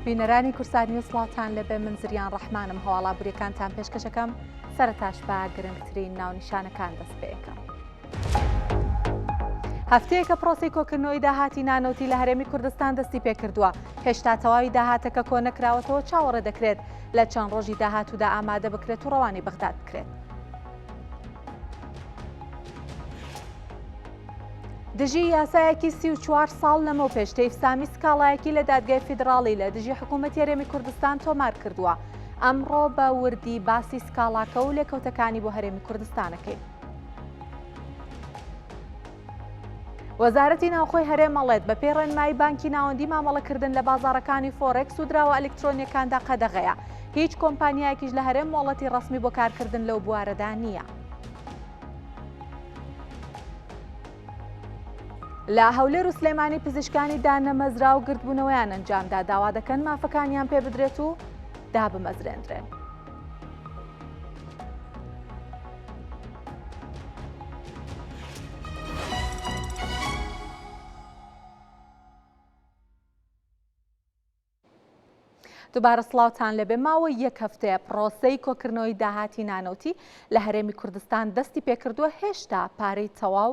بینەرانی کورسات نیوز سڵاوتان لێبێ من زریان ڕەحمانم هەواڵا بوریەکانتان پێشکەشەکەم سەرەتاش بە گرنگترین ناونیشانەکان دەست پێەکەم. هەفتەیەکە پرۆسی کۆکردنەوەی داهاتی نانەوتی لە هەرێمی کوردستان دەستی پێکردووە هێشتا تەواوی داهاتەکە کۆ نەکراوەتەوە چاوەڕێ دەکرێت لە چەند ڕۆژی داهاتوودا ئامادە بکرێت و ڕەوانی بەغداد بکرێت. دژی یاسایەکی 34 ساڵ لەمەوپێش تەیف سامی سکاڵایەکی لە دادگای فیدراڵی لە دژی حکوومەتی هەرێمی کوردستان تۆمار کردووە. ئەمڕۆ بە وردی باسی سکاڵاکە و لێکەوتەکانی بۆ هەرێمی کوردستانەکەین. وەزارەتی ناوخۆی هەرێم ئەڵێت بەپێی ڕێنمایی بانکی ناوەندی مامەڵەکردن لە بازاڕەکانی فۆرێکس و دراوە ئەلیکترۆنیەکاندا قەدەغەیە، هیچ کۆمپانیایەکیش لە هەرێم مۆڵەتی ڕەسمی بۆ کارکردن لەو بوارەدا نییە. لە هەولێر و سلێمانی پزیشکانی دانەمەزراو گردبوونەوەیان ئەنجامدا، داوا دەکەن مافەکانیان پێ بدرێت و دابمەزرێندرێن. دوبارە سڵاوتان لەبێ ماوەی یەک هەفتەیە پرۆسەی کۆکردنەوەی داهاتی نانەوتی لە هەرێمی کوردستان دەستی پێکردووە هێشتا پارەی تەواو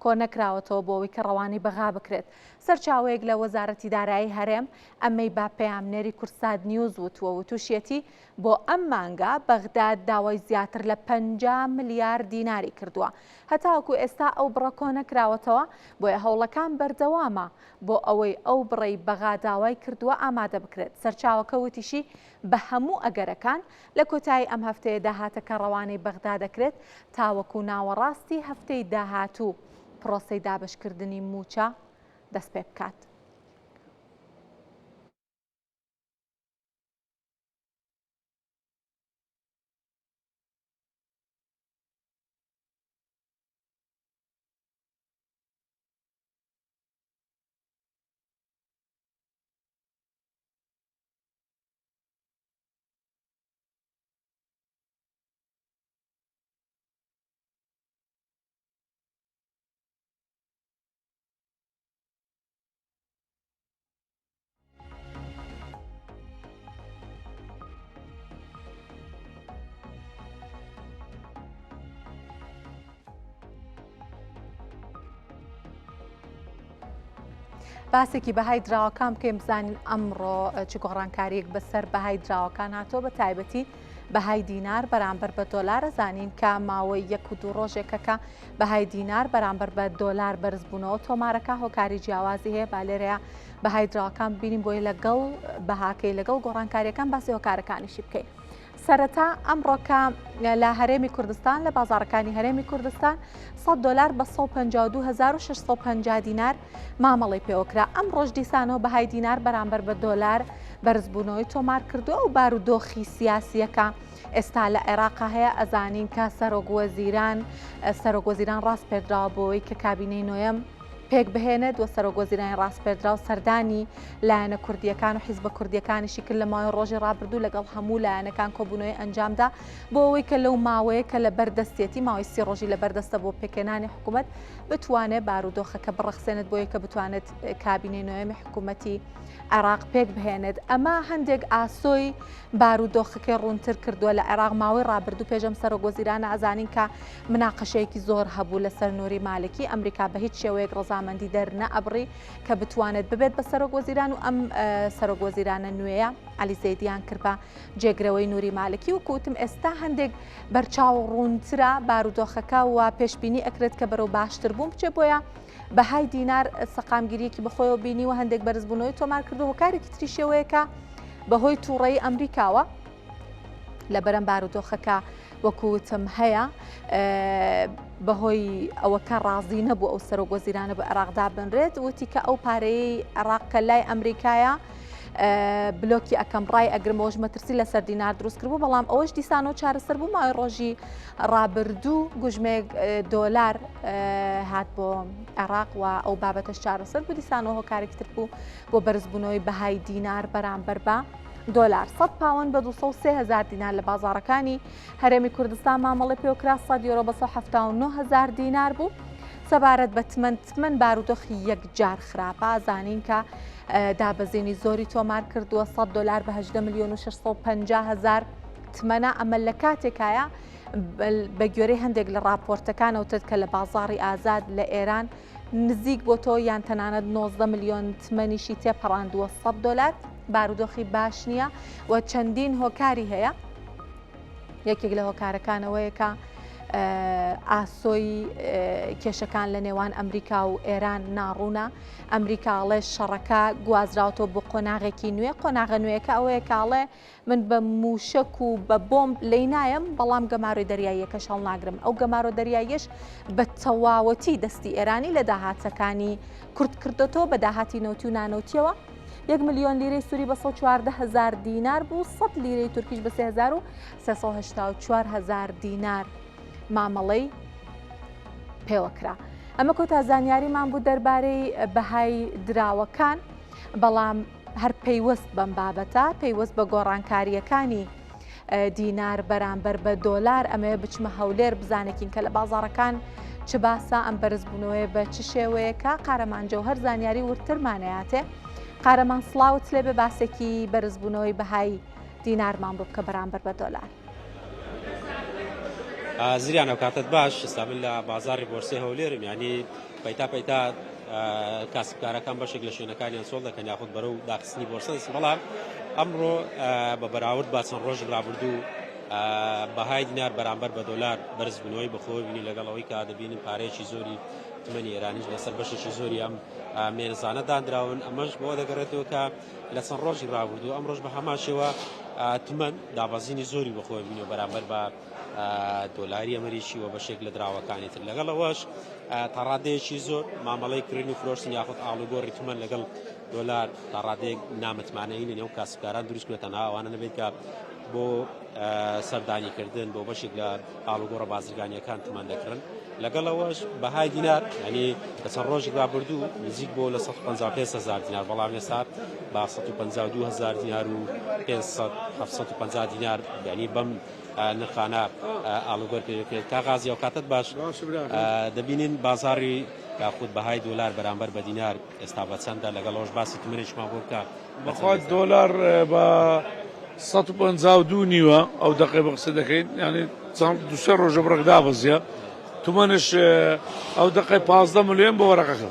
کۆ نەکراوەتەوە بۆ ئەوەی کە ڕەوانەی بەغا بکرێت سەرچاوەیەک لە وەزارەتی دارایی هەرێم ئەمەی بە پەیامنێری کوردسات نیوز وتووە وتوشیەتی بۆ ئەم مانگە بەغداد داوای زیاتر لە 50 ملیار دیناری کردووە هەتاوەکو ئێستا ئەو بڕە کۆ نەکراوەتەوە بۆیە هەوڵەکان بەردەوامە بۆ ئەوەی ئەو بڕەی بەغا داوای کردووە ئامادە بکرێت. سەرچاوەکە وتیشی، بە هەموو ئەگەرەکان لە کۆتایی ئەم هەفتەیە داهاتەکە ڕەوانەی بەغدا دەکرێت تاوەکو ناوەڕاستی هەفتەی داهاتوو پرۆسەی دابەشکردنی مووچە دەستپێبکات. باسێکی بەهای دراوەکان بکەین بزانین ئەمڕۆ چ گۆڕانکاریەک بەسەر بەهای دراوەکان هاتووە بە تایبەتی بەهای دینار بەرامبەر بە دۆلارە زانین کە ماوەی یەک و دوو ڕۆژێکەکە بەهای دینار بەرامبەر بە دۆلار بەرزبوونەوە تۆمارەکە هۆکاری جیاوازی هەیە با لێرەیە بەهای دراوەکان ببینین بۆی لەگەڵ بەهاکەی لەگەڵ گۆڕانکاریەکان باسی هۆکارەکانیشی بکەین. سەرەتا ئەمڕۆکە لە هەرێمی کوردستان لە بازاڕەکانی هەرێمی کوردستان 100 دلار بە 152650 دینار مامەڵی پێوەکرا ئەم ڕۆژ دیسانەوە بەهای دینار بەرامبەر بە دۆلار بەرزبوونەوەی تۆمار کردووە و بارودۆخی سیاسیەکە ئێستا لە عێراق هەیە ئەزانین کە سەرۆک وەزیران سەرۆک وەزیران ڕاست پێدراوە بۆی کە کابینەی نۆیەم پێکبهێنێت و سەرۆکوەزیرانی ڕاسپێردراو سەردانی لایەنە کوردییەکان و حیزبە کوردییەکانیشی کرد لە ماوەی ڕۆژی ڕابردوو لەگەڵ هەموو لایەنەکان کۆبوونەوەی ئەنجامدا بۆ ئەوەی کە لەو ماوەیە کە لەبەر دەستێتی ماوەی سی ڕۆژی لەبەر دەستە بۆ پێکهێنانی حکوومەت بتوانێت بارودۆخەکە بڕەخسێنێت بۆ کە بتوانێت کابینەی نۆیەمی حکوومەتی عێراق پێک بهێنێت ئەمە هەندێک ئاسۆی بارودۆخەکەی ڕوونتر کردووە لە عێراق ماوەی ڕابردوو پێش ئەم سەرۆک وەزیرانە ئەزانین کە مناقەشەیەکی زۆر هەبوو لەسەر نوری مالکی ئەمریکا بە هیچ شێوەیەک ڕەزامەندی دەرنەئەبڕی کە بتوانێت ببێت بە سەرۆک وەزیران و ئەم سەرۆک وەزیرانە نوێیە عەلی زەیدیان کرد بە جێگرەوەی نوری مالکی و کوتم ئێستا هەندێک بەرچاو ڕوونترە بارودۆخەکە و پێشبینی ئەکرێت کە بەرەو باشتر بوون بچێ بۆیە بەهای دینار سەقامگیریەکی بەخۆیەوە بینی و هەندێک بەرزبوونەوەی تۆمار کردو هۆکارێکی تری شێوەیەکە بەهۆی تووڕەیی ئەمریکاوە لە بەرەم بارودۆخەکە وەکو وتم هەیە بەهۆی ئەوە کە ڕازی نەبوو ئەو سەرۆک وەزیرانە بە عێراقدا بنرێت وتی کە ئەو پارەیەی عێراق کە لای ئەمریکایە بلۆکی ئەکەم ڕای ئەگرمەوەش مەترسی لەسەر دینار دروست کردبوو بەڵام ئەوەش دیسانەوە چارەسەر بوو ماوەی ڕۆژی ڕابردوو گوژمێک دۆلار هات بۆ عێراق و ئەو بابەتەش چارەسەر بوو دیسانەوە هۆکارێکی تر بوو بۆ بەرزبوونەوەی بەهای دینار بەرامبەر بە دۆلار 100 پاوەند بە 203 هزار دینار لە بازاڕەکانی هەرێمی کوردستان مامەڵی پێوکرا 100 یۆرۆ بە 179 هزار دینار بوو. سەبارەت بە تمەن تمەن بارودۆخی یەکجار خراپە زانین کە. دابەزینی زۆری تۆمار کردووە 100 دلار بە 18 ملیۆن و 650 هزار تمەنە ئەمە لە کاتێکایە بە گوێرەی هەندێک لە راپۆرتەکانەوتت کە لە بازاڕی ئازاد لە ئێران نزیک بۆ تۆ یان تەنانەت 19 ملیۆن تمەنیشی تێپەڕاندووە 100 دلار بارودۆخی باش نییە و چەندین هۆکاری هەیە یەکێک لە هۆکارەکانەوەیە کە ئاسۆی کێشەکان لە نێوان ئەمریکا و ئێران ناڕوونە ئەمریکا ئەڵێ شەڕەکە گوازراوەتەوە بۆ قۆناغێکی نوێ قۆناغە نوێیەکە ئەوەیە کاڵێ من بە موشک و بە بۆمب لی نایەم بەڵام گەمارۆی دەریاییەکەش هەڵناگرم ئەو گەمارۆ دەریاییەش بە تەواوەتی دەستی ئێرانی لە داهاتەکانی کورت کردێتەوە بە داهاتی نەوتی و نانەوتیەوە. یەک ملیۆن لیرەی سوری بە 114 هزار دینار بوو 100 لیرەی تورکیش بە 3384 هزار دینار مامەڵەی پێوە کرا. ئەمە کۆتا زانیاریمان بوو دەربارەی بەهای دراوەکان، بەڵام هەر پەیوەست بەم بابەتە، پەیوەست بە گۆڕانکارییەکانی دینار بەرامبەر بە دۆلار، ئەمەوێ بچمە هەولێر بزانێکین کە لە بازاڕەکان چ باسە، ئەم بەرزبوونەوەیە بە چ شێوەیەکە. قارەمان جەوهەر زانیاری وردترمانەیاتێ. قارەمان سڵاوت لێبێ، باسێکی بەرزبوونەوەی بەهای دینارمان بۆ بکە بەرامبەر بە دۆلار. زریان ئەو کاتت باش ئێستا من لە بازاری بۆرسەی هەولێرم ینی پەیتا پەیتا کاسبکارەکان بەشێک لە شوێنەکانیان چۆڵ دەکەن یاخود بەرەو داخستنی بۆرسە دەچن بەڵام ئەمڕۆ بە بەراورد با چەند ڕۆژ رابردوو بەهای دینار بەرامبەر بە دۆلار بەرزبوونەوەی بەخۆوە بینی لەگەڵ ئەوەی کە دەبینین پارەیەکی زۆری تمەنی ئێرانیش لەسەر بەشێکی زۆری ئەم مێزانە دانراون ئەمەش بۆ دەگەڕێتەوە کە لە چەند ڕۆژی ڕابردوو ئەمڕۆش بە هەمان شێوە تمەن دابەزینی زۆری بەخۆی بینیوە بەرامبەر بە دۆلاری ئەمریکی و بەشێک لە دراوەکانی تر لەگەڵ ئەوەش تاڕادەیەکی زۆر مامەڵەی کڕین و فرۆشتن یاخود ئاڵوگۆڕی تمەن لەگەڵ دۆلار تاڕادەیەک نامتمانەیی لە نێو کاسبکاران دروست کرد تەنها ئەوانە نەبێت کە بۆ سەردانیکردن بۆ بەشێک لە ئاڵوگۆڕە بازرگانیەکان تمەن دەکڕن لەگەڵ ئەوەش بەهای دینار ینی لە چەند ڕۆژی رابردوو نزیک بۆ لە 155 هزار دینار بەڵام ئێستا بە 152 هزار دینار و 500 750 دینار ینی بەم نرخانە ئاڵوگۆر پێ دەکرێت تا غازی ئەو کاتت باش دەبینین بازاری یاخود بەهای دۆلار بەرامبەر بە دینار ئێستا بە چەندە لەگەڵ ئەوش باسی تمنێکمان بۆ بکە بەخوا دۆلار بە 152 نیوە ئەو دەقەی بە قسە دەکەین یعنی چەند دوسێ ڕۆژە بڕێک دابەزیە تومەنش ئەو دەقەی 15 ملیۆن بۆ وەرەقەکە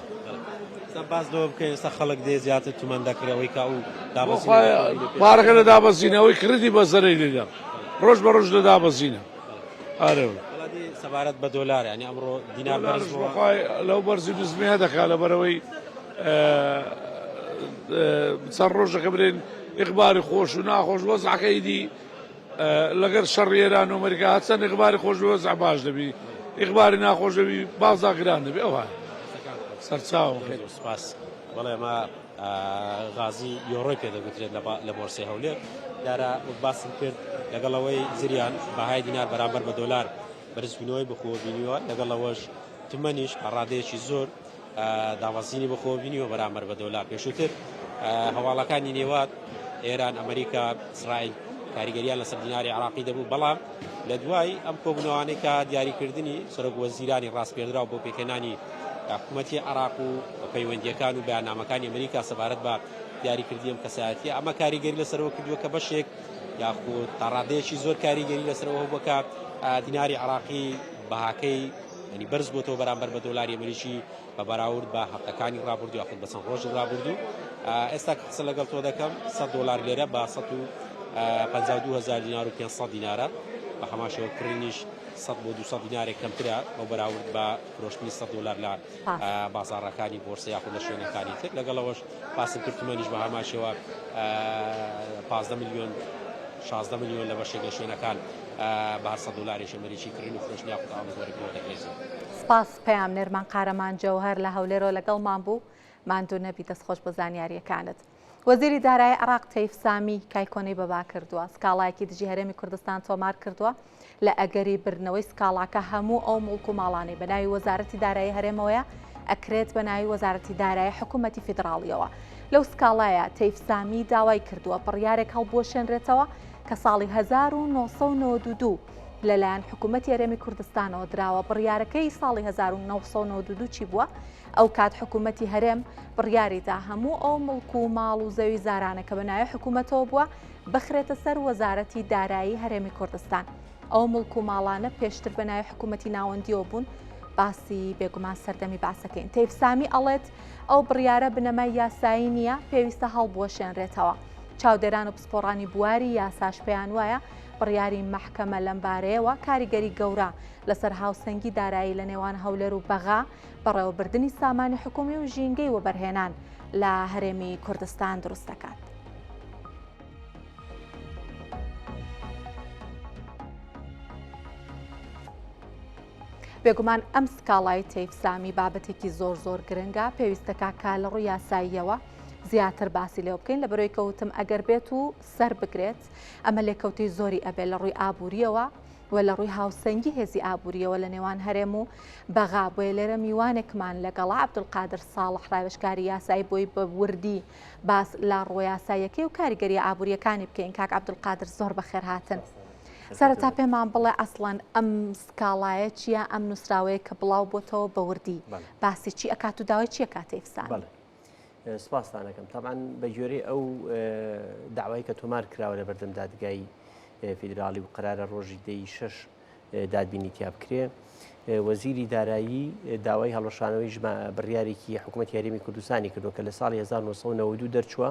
باس لەوە بکەین ئێستا خەڵک دێ زیاتر تومەن دەکڕێ ئەوەی کە ئەو پارەکە لە دابەزینەوەی کردی بە زەرەی لێدا ڕۆژ بە ڕۆژ لە دابەزینە ئارە سەبارەت بە دۆلار ینی ئەمڕۆ دینار بەرز لەو بەرزی نزمیە دەکا لەبەرەوەی چەند ڕۆژەکە برێن ئیخباری خۆش و ناخۆش وەزعەکە ئیدی لەگەر شەڕی ئێران و ئەمریکا هەرچەند ئیخباری خۆش بێ وەزع باش دەبی ئیخباری ناخۆش دەبی بازاڕ گران دەبی ئەوها سەرچاوم خێر سپاس بەڵێ ئەمە غازی یۆڕۆی پێدەگوترێت لە بۆرسەی هەولێر دیارە وەک باسم کرد لەگەڵ ئەوەی زریان بەهای دینار بەرامبەر بە دۆلار بەرزبوونەوەی بەخۆوە بینیوە لەگەڵ ئەوەش تمەنیش تا ڕادەیەکی زۆر دابەزینی بەخۆوە بینیوە بەرامبەر بە دۆلار پێشووتر هەواڵەکانی نێوان ئێران ئەمریکا ئیسرائیل کاریگەریان لەسەر دیناری عراقی دەبوو بەڵام لە دوای ئەم کۆبوونەوانەی کە دیاریکردنی سەرۆک وەزیرانی ڕاسپێردراو بۆ پێکهێنانی حکوومەتی عراق و پەیوەندیەکان و بەیاننامەکانی ئەمریکا سەبارەت بە دیاریکردنی ئەم کەسایەتیە ئەمە کاریگەری لەسەرەوە کردووە کە بەشێک یاخود تاڕادەیەکی زۆر کاریگەری لەسەرەوە هەبووە کە دیناری عراقی بەهاکەی ینی بەرز بۆتەوە بەرامبەر بە دۆلاری ئەمریکی بە بەراورد بە هەفتەکانی ڕابردوو یاخود بە چەند ڕۆژی ڕابردوو ئێستا کە قسە لەگەڵ تۆ دەکەم 100 دۆلار لێرە بە 152 هزار دینار و 500 دینارە بە هەمان شێوە کڕینیش 100 بۆ 200 دینارێک کەمترە بە بەراورد بە فرۆشتنی 100 دۆلار لە بازاڕەکانی بۆرسە یاخود لە شوێنەکانی تر لەگەڵەوەش باسم کرد تمەنیش بە هەمان شێوە 15 ملیۆن 16 ملیۆن لە بەشێک لە شوێنەکان بە هەر 100 دۆلارێکی ئەمریکی کڕین و فرۆشتن یاخود ئاڵوگۆڕی پێوە دەکرێت. سپاس پەیامنێرمان قارەمان جەوهەر لە هەولێرەوە لەگەڵمان بوو، ماندوو نەبی دەستخۆش بۆ زانیارییەکانت. وەزیری دارایی عێراق تەیف سامی کایکۆنەی بەبا کردووە، سکاڵایەکی دژی هەرێمی کوردستان تۆمار کردووە، لە ئەگەری بردنەوەی سکاڵاکە هەموو ئەو موڵک و ماڵانەی بە ناوی وەزارەتی دارایی هەرێمەوەیە ئەکرێت بە ناوی وەزارەتی دارایی حکوومەتی فیدراڵیەوە. لەو سکاڵایە تەیف سامی داوای کردووە بڕیارێک هەڵبوەشێنرێتەوە کە ساڵی 1992. لەلایەن حکوومەتی هەرێمی کوردستانەوە دراوە، بڕیارەکەی ساڵی 1992 چی بووە؟ ئەو کات حکوومەتی هەرێم بڕیاریدا هەموو ئەو مڵک و ماڵ و زەوی زارانە کە بە ناوی حکوومەتەوە بووە بخرێتە سەر وەزارەتی دارایی هەرێمی کوردستان. ئەو مڵک و ماڵانە پێشتر بە ناوی حکوومەتی ناوەندیەوە بوون، باسی بێگومان سەردەمی باسەکەین. تەیف سامی ئەڵێت ئەو بڕیارە بنەمای یاسایی نییە، پێویستە هەڵبوەشێنرێتەوە. چاودێران و پسپۆڕانی بواری یاساش پێیان وایە بڕیاری مەحکەمە لەمبارەیەوە کاریگەری گەورە لەسەر هاوسەنگی دارایی لە نێوان هەولێر و بەغا، بەڕێوەبردنی سامانی حکومی و ژینگەی وەبەرهێنان لە هەرێمی کوردستان دروست دەکات. بێگومان ئەم سکاڵای تەیف سامی بابەتێکی زۆر زۆر گرنگە، پێویستەکە کە لە ڕووی یاساییەوە زیاتر باسی لێوە بکەین، لە بەرەوەی کەوتم ئەگەر بێت و سەر بگرێت ئەمە لێکەوتەی زۆری ئەبێت لە ڕووی ئابووریەوە و لە ڕووی هاوسەنگی هێزی ئابووریەوە لە نێوان هەرێم و بەغا. بۆیە لێرە میوانێکمان لەگەڵا عەبدولقادر ساڵح ڕاوێژکاری یاسایی بۆی بە وردی باس لە ڕووە یاساییەکەی و کاریگەریە ئابووریەکانی بکەین. کاک عەبدولقادر زۆر بەخێرهاتن. سەرەتا پێمان بڵێ ئەسڵەن ئەم سکاڵایە چییە، ئەم نووسراوەیە کە بڵاو بۆتەوە بە وردی باسی چی ئەکات و داوای چی ئەکات تەیف سامی؟ سپاستان ئەکەم. تەبعەن بە گوێرەی ئەو داوای کە تۆمار کراوە لە بەردەم دادگای فیدراڵی و قەرارە ڕۆژی دەی شەش دادبینی تیا بکرێ، وەزیری دارایی داوای هەڵوەشانەوەی بڕیارێکی حکوومەتی هەرێمی کوردستانی کردووە کە لە ساڵی 1992 دەرچووە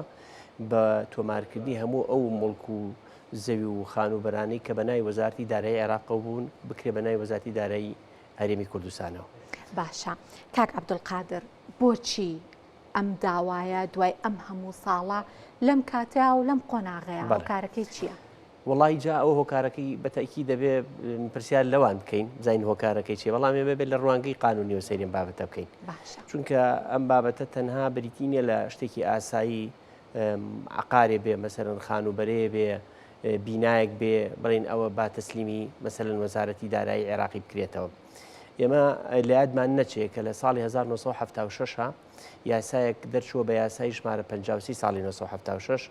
بە تۆمارکردنی هەموو ئەو مڵک و زەوی و خانووبەرانەی کە بە ناوی وەزارەتی دارایی عێراقەوە بوون بکرێ بە ناوی وەزارەتی دارایی هەرێمی کوردستانەوە. باشە کاک عەبدولقادر بۆچی ئەم داوایە دوای ئەم هەموو ساڵە لەم کاتەیا و لەم قۆناغەیا هۆکارەکەی چییە؟ وەڵی جا ئەو هۆکارەکەی بە تەئکید دەبێ پرسیار لەوان بکەین بزانین هۆکارەکەی چییە، بەڵام ئێمە بێت لە ڕوانگەی قانونیەوە سەیری ئەم بابەتە بکەین، چونکە ئەم بابەتە تەنها بریتی نییە لە شتێکی ئاسایی عقارێ بێ مەسەرەن خانووبەرەیە بێ بینایەک بێ بڵین ئەوە با تەسلیمی مەسەلەن وەزارەتی دارایی عێراقی بکرێتەوە. ئێمە لە یادمان نەچێ کە لە ساڵی 1970 یاسایەک دەرچووە بە یاسای ژمارە 53 ساڵی 1970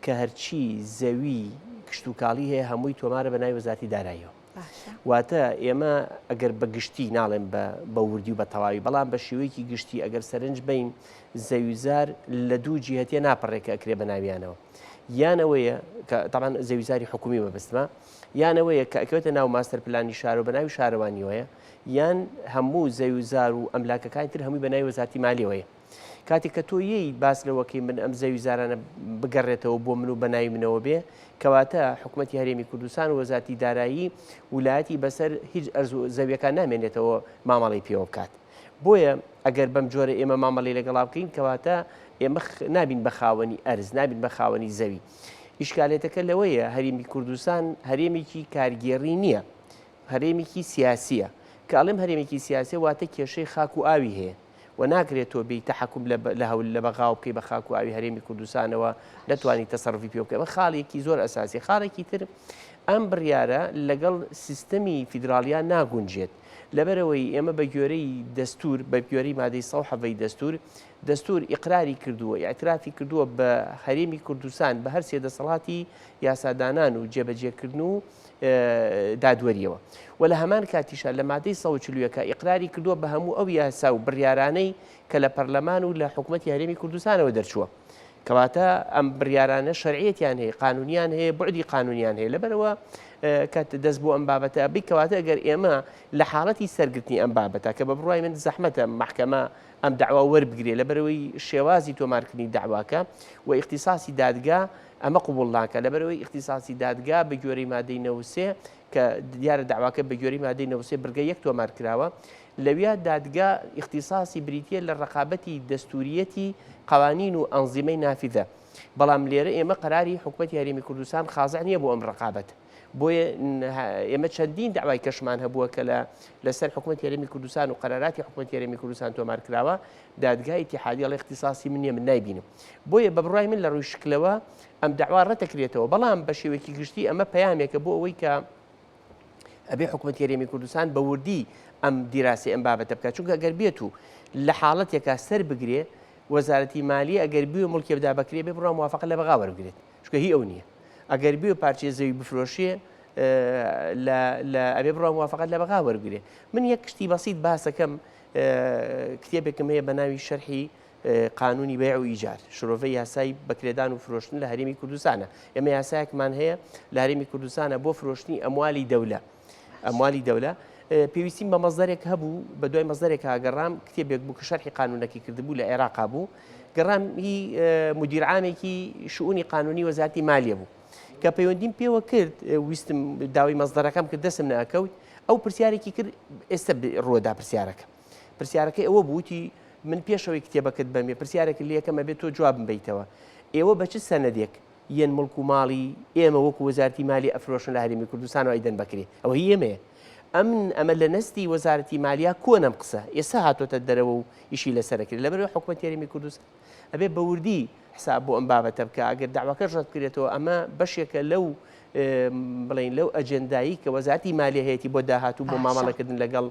کە هەرچی زەوی کشتوکاڵی هەیە هەمووی تۆمارە بە ناوی وەزارەتی داراییەوە. واتە ئێمە ئەگەر بە گشتی ناڵێم بە وردی و بە تەواوی بەڵام بە شێوەیەکی گشتی ئەگەر سەرنج بین زەویزار لە دوو جیهەتێ ناپەڕێ کە ئەکرێ بە ناویانەوە یان ئەوەیە کە تاوان زەویزاری حکومی مەبەستمە یان ئەوەیە کە ئەکەوێتە ناو ماستەر پلانی شار و بە ناوی شارەوانیەوەیە یان هەموو زەویزار و ئەملاکەکانی تر هەمووی بە ناوی وەزارەتی مالیەوەیە. کاتێک کە تۆ یەی باس لەوەکەی من ئەم زەوی زارانە بگەڕێتەوە بۆ من و بە ناوی منەوە بێ، کەواتە حکومەتی هەرێمی کوردستان و وەزارەتی دارایی ولایەتی بەسەر هیچ ئەرز و زەویەکان نامێنێتەوە مامەڵەی پێوە بکات. بۆیە ئەگەر بەم جۆرە ئێمە مامەڵەی لەگەڵا بکەین کەواتە ئێمە نابین بە خاوەنی ئەرز، نابین بە خاوەنی زەوی. ئیشکالێتەکە لەوەیە هەرێمی کوردستان هەرێمێکی کارگێڕی نییە، هەرێمێکی سیاسییە. کە ئەڵێم هەرێمێکی سیاسیە واتە کێشەی خاک و ئاوی هەیە. و ناکرێت تۆ بێی تەحەکوم لە لە هەول لە بەغاوە بکەی بە خاک و ئاوی هەرێمی کوردستانەوە نەتوانی تەسەروفی پێ بکەی ئەمە خاڵێکی زۆر ئەساسی خاڵێکی تر ئەم بڕیارە لەگەڵ سیستەمی فیدراڵیا ناگونجێت لەبەرەوەی ئێمە بە گوێرەی دەستور بە گوێرەی مادەی 117 دەستور دەستور ئیقراری کردووە ئیعترافی کردووە بە هەرێمی کوردستان بە هەر سێ دەسەڵاتی یاسادانان و جێبەجێکردن و دادوەریەوە و لە هەمان کاتیشا لە مادەی 141 ئیقراری کردووە بە هەموو ئەو یاسا و بڕیارانەی کە لە پەرلەمان و لە حکومەتی هەرێمی کوردستانەوە دەرچووە. کەواتە ئەم بڕیارانە شەرعیەتیان هەیە، قانونیان هەیە، بوعدی قانونیان هەیە. لەبەرئەوە کە دەست بۆ ئەم بابەتە ئەبەی، کەواتە ئەگەر ئێمە لە حاڵەتی سەرگرتنی ئەم بابەتە کە بە بڕوای من زەحمەتە مەحکەمە ئەم دەعوا وەربگرێ لەبەرئەوەی شێوازی تۆمارکردنی دەعواکە و ئیختیساسی دادگا ئەمە قبوڵ ناکات لەبەرئەوەی ئیختیساسی دادگا بە گوێرەی مادەی 93 کە دیارە دەعواکە بە گوێرەی مادەی 93 بڕگە یەک تۆمار کراوە لەویا دادگا ئیختیساسی بریتیە لە ڕەقابەتی دەستوریەتی قوانین و ئەنزیمەی نافذە بەڵام لێرە ئێمە قەراری حکومەتی هەرێمی کوردستان خازع نییە بۆ ئەم ڕەقابەت بۆیە ئێمە چەندین داوای کەشمان هەبووە کە لە لەسەر حکومەتی هەرێمی کوردستان و قەراراتی حکومەتی هەرێمی کوردستان تۆمار کراوە دادگای ئیتیحادی ئەڵێ اختصاصی من نییە من نایبینم بۆیە بە بڕوای من لە ڕووی شکلەوە ئەم داوا ڕەتەکرێتەوە بەڵام بە شێوەیەکی گشتی ئەمە پەیامێکە بۆ ئەوەی کە ئەبێ حکوومەت هەرێمی کوردستان بە وردی ئەم دیراسی ئەم بابەتە بکات چونکە ئەگەر بێت و لە حاڵەتێکا سەر بگرێ وەزارەتی مالی ئەگەر بوێ مڵکێ بدا بەکرێ بێ بڕوا موافقە لە بەغا وەربگرێت چونکە هی ئەو نییە ئەگەر بوێ پارچەی زەوی بفرۆشێ لە لە ئەبێ بڕوا موافقەت لە بەغا وەرگرێ. من یەک شتی بەسیت باسەکەم کتێبێکم هەیە بە ناوی شەرحی قانونی بەیع و ئیجار، شرۆڤەی یاسای بەکرێدان و فرۆشتن لە هەرێمی کوردستانە. ئێمە یاسایەکمان هەیە لە هەرێمی کوردستانە بۆ فرۆشتنی ئەموالی دەولە. ئەموالی دەولە پێویستیم بە مەزدەرێک هەبوو بە دوای مەزدەرێک گەڕام کتێبێک بوو کە شەرحی قانونەکەی کردبوو لە عێراقا بوو گەڕام هی مدیر عامێکی شؤونی قانونی وەزارەتی مالیە بوو کە پەیوەندیم پێوە کرد ویستم داوای مەزدەرەکەم کرد دەستم ناکەوت ئەو پرسیارێکی کرد ئێستا ڕووەدا پرسیارەکە پرسیارەکەی ئەوە بووتی من پێشەوەی کتێبەکەت بەمێ پرسیارێک لەکەم ئەبێت تۆ جوابم بیتەوە ئێوە بە چ سەنەدێک یەن مڵک و ماڵی ئێمە وەکو وەزارەتی مالی ئەفرۆشن لە هەرێمی کوردستان و ئەیدەن بەکرێ ئەوە هی ئێمەیە ئەمن ئەمە لە نەستی وەزارەتی مالیا کۆن ئەم قسە ئێستا هاتۆتە دەرەوە و ئیشی لەسەر ئەکرێت لەبەرئەوەی حکومەتی هەرێمی کوردستان ئەبێ بە وردی حساب بۆ ئەم بابەتە بکا ئەگەر دەعواکەش ڕەت بکرێتەوە ئەمە بەشێکە لەو بڵێین لەو ئەجێندایی کە وەزارەتی مالیە هەیەتی بۆ داهاتوو بۆ باشە. مامەڵەکردن لەگەڵ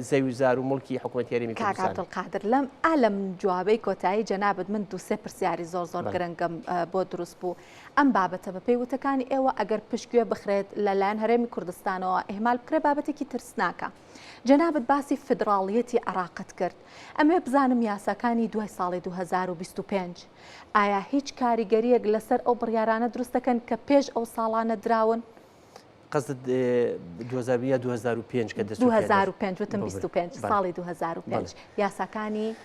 زەوی و زار و موڵکی حکومەتی هەرێمی کاک کوردستان. عەبدولقادر لەم ئا لەم جوابەی کۆتایی جەنابت من دوو سێ پرسیاری زۆر زۆر بەڵێ. گرنگم بۆ دروست بوو ئەم بابەتە بە پێی وتەکانی ئێوە ئەگەر پشتگوێ بخرێت لە لایەن هەرێمی کوردستانەوە ئیهمال بکرێت بابەتێکی ترسناکە جەنابت باسی فیدراڵیەتی عێراقت کرد ئەمەوێ بزانم یاساکانی دوای ساڵی 2025 ئایا هیچ کاریگەریەک لەسەر ئەو بڕیارانە دروست دەکەن کە پێش ئەو ساڵانە دراون؟ قەزت 2000 یا 2005 کە دەست 2005 وتم 25 ساڵی 2005 یاساکانی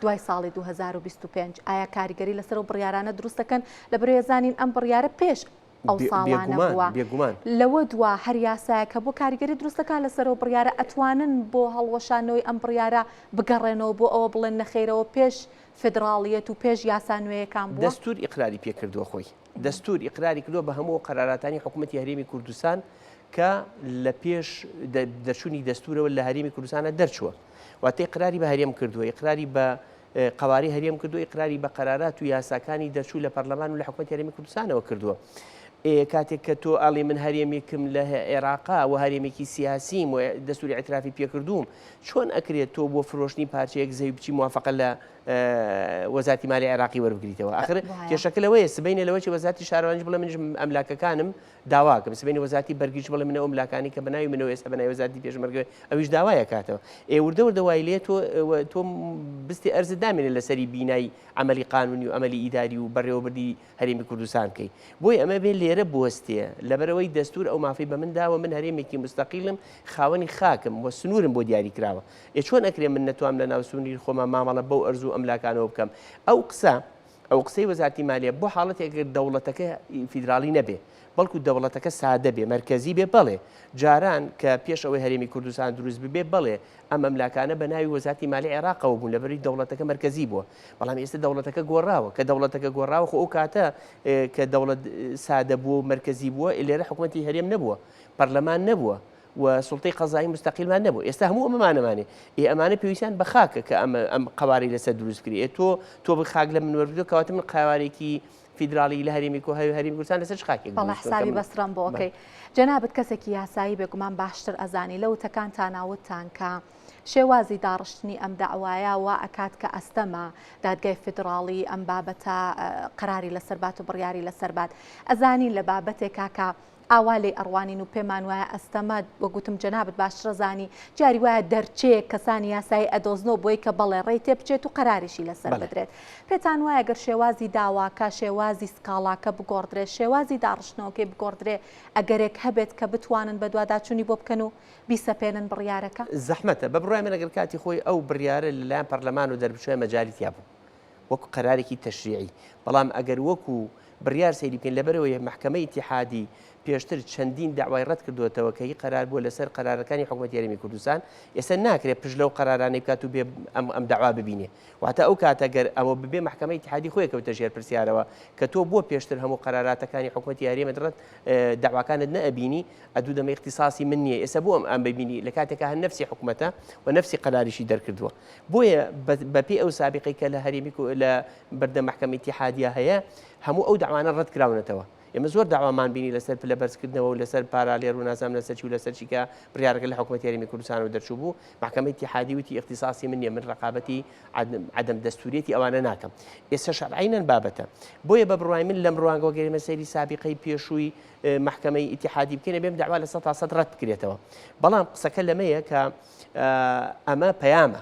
دوای ساڵی 2025 ئایا کاریگەری لەسەر ئەو بڕیارانە دروست دەکەن؟ لەبەرئەوەی زانین ئەم بڕیارە پێش ئەو ساڵانە بووە بێگومان لەوە دوا هەر یاسایەک هەبوو کاریگەری دروست دەکات لەسەر ئەو بڕیارە ئەتوانن بۆ هەڵوەشانەوەی ئەم بڕیارە بگەڕێنەوە بۆ ئەوە بڵێن نەخێرەوە پێش فیدراڵیەت و پێش یاسا نوێیەکان بووە؟ دەستور ئیقراری پێ کردووە خۆی دەستور ئیقراری کردووە بە هەموو قەراراتانی حکوومەتی هەرێمی کوردستان کە لە پێش دەرچوونی دەستورەوە لە هەرێمی کوردستانە دەرچووە واتە ئیقراری بە هەرێم کردووە ئیقراری بە قەوارەی هەرێم کردووە ئیقراری بە قەرارات و یاساکانی دەرچوو لە پەرلەمان و لە حکومەتی هەرێمی کوردستانەوە کردووە. ئێ کاتێک کە تۆ ئەڵێ من هەرێمێکم لە عێراقا و هەرێمێکی سیاسیم و دەستوری ئیعترافی پێکردووم چۆن ئەکرێت تۆ بۆ فرۆشتنی پارچەیەک زەوی بچی موافقە لە وەزارتی مالی عێراقی وەربگریتەوە ئاخر کێشەکە لەوەیە سبەینێ لەوەی وەزارتی شارەوانیش بڵێ منیش ئەملاکەکانم داواکەم سبەینێ وەزارەتی بەرگریش بڵێ من ئەو ئەملاکانەی کە بەناوی منەوە ئێستا بەناوی وەزارەتی پێشمەرگە ئەویش داوای ئەکاتەوە ئێ وردە وردە وای لێ تۆ تۆ بستی ئەرزت نامێنێ لەسەری بینای عەمەلی قانونی و عەمەلی ئیداری و بەڕێوەبردی هەرێمی کوردستان بکەی بۆیە ئەمە بێ لێرە بوەستێ لەبەرئەوەی دەستور ئەو مافەی بە من داوە من هەرێمێکی موستەقیلم خاوەنی خاکم و سنوورم بۆ دیاری کراوە ئێ چۆن ئەکرێ من نەتوام لە ناو سنووری خۆما مامەڵە بەو ئەرز و ئەملاکانەوە بکەم ئەو قسە ئەو قسەی وەزارەتی مالیە بۆ حاڵەتێک گەر دەوڵەتەکە فیدراڵی نەبێ بەڵکو دەوڵەتەکە سادە بێ مەرکەزی بێ بەڵێ جاران کە پێش ئەوەی هەرێمی کوردستان دروست ببێ بەڵێ ئەم ئەملاکانە بە ناوی وەزارەتی مالی عێراقەوە بوون لەبەری دەوڵەتەکە مەرکەزی بووە بەڵام ئێستا دەوڵەتەکە گۆڕاوە کە دەوڵەتەکە گۆڕاوە خۆ ئەو کاتە کە دەوڵەت سادە بووە و مەرکەزی بووە لێرە حکوومەتی هەرێم نەبووە پەرلەمان نەبووە و سوڵتەی قەزایی موستەقیلمان نەبوو ئێستا هەموو ئەمەمانەمانێ ئێ ئەمانە پێویستیان بە خاکە کە ئەمە ئەم قەوارەی لەسەر دروست بکرێ ئێ تۆ تۆ بە خاک لە من وەرگرتووە کەواتە من قەوارێکی فیدراڵی لە هەرێمی کۆ هەرێمی کوردستان لەسەر چ خاکێک بەڵێ دروست بکەم کە حسابی من بەسرەم بۆ بەڵێ. ئەکەی جەنابت کەسێکی یاسایی بێگومان باشتر ئەزانی لە وتەکانتانا وتتان کە شێوازی داڕشتنی ئەم دەعوایە وا ئەکات کە ئەستەمە دادگای فیدراڵی ئەم بابەتە قەراری لەسەر بات و بڕیاری لەسەر بات ئەزانین لە بابەتێکا کە ئاوا لێی ئەڕوانین و پێمان وایە ئەستەمە، وەک وتم جەنابت باشتر ئەزانی، جاری وایە دەرچەیەک کەسانی یاسایی ئەدۆزنەوە بۆی کە بەڵێ ڕێی تێ بچێت و قەراریشی لەسەر بدرێت. پێتان وایە گەر شێوازی داواکە، شێوازی سکاڵاکە بگۆڕدرێ، شێوازی داڕشتنەوەکەی بگۆڕدرێ، ئەگەرێک هەبێت کە بتوانن بەدواداچوونی بۆ بکەن و بیسەپێنن بڕیارەکە؟ زەحمەتە. بە بڕوای من ئەگەر کاتی خۆی ئەو بڕیارە لە لایەن پەرلەمانەوە دەربچوایە مەجالی تیا بوو. وەکو قەرارێکی تەشریعی، بەڵام ئەگەر وەکو بڕیار سەیری بکەین لەبەرئەوەی مەحکەمەی ئیتیحادی پێشتر چەندین دەعوای ڕەت کردۆتەوە کە هی قەرار بووە لەسەر قەرارەکانی حکومەتی هەرێمی کوردستان ئێستا ناکرێت پشت لەو قەرارانەی بکات و بێ ئەم ئەم دەعوا ببینێ واتە ئەو کاتە گەر ئەوە ببێ مەحکەمەی ئیتیحادی خۆی کەوتە ژێر پرسیارەوە کە تۆ بۆ پێشتر هەموو قەراراتەکانی حکومەتی هەرێمت ڕەت دەعواکانت نەئەبینی ئەدوو دەمە ئیختیساسی من نییە ئێستا بۆ ئەم ئەم ببینی لە کاتێکا هەر نەفسی حکومەتە و نەفسی قەراریشی دەرکردووە بۆیە بە پێی ئەو سابیقەی کە لە هەرێمی لە بەردەم مەحکەمەی ئیتیحادیە هەیە هەموو ئەو دەعوانە ڕەت کراونەتەوە. ئێمە زۆر داوامان بینی لەسەر پلە بەرزکردنەوە و لەسەر پارالێر و نازانم لەسەر چی و لەسەر چی کە بڕیارەکە لە حکومەتی هەرێمی کوردستانەوە دەرچوو بوو، مەحکەمەی ئیتیحادی وتی ئیختیساسی من نییە، من ڕەقابەتی عەدەم دەستوریەتی ئەوانە ناکەم. ئێستاش عەینەن بابەتە. بۆیە بە بڕوای من لەم ڕوانگەوە گەر ئێمە سەیری سابیقەی پێشووی مەحکەمەی ئیتیحادی بکەین ئەبێ ئەم دەعوا 100% ڕەت بکرێتەوە. بەڵام قسەکە لەمەیە کە ئەمە پەیامە.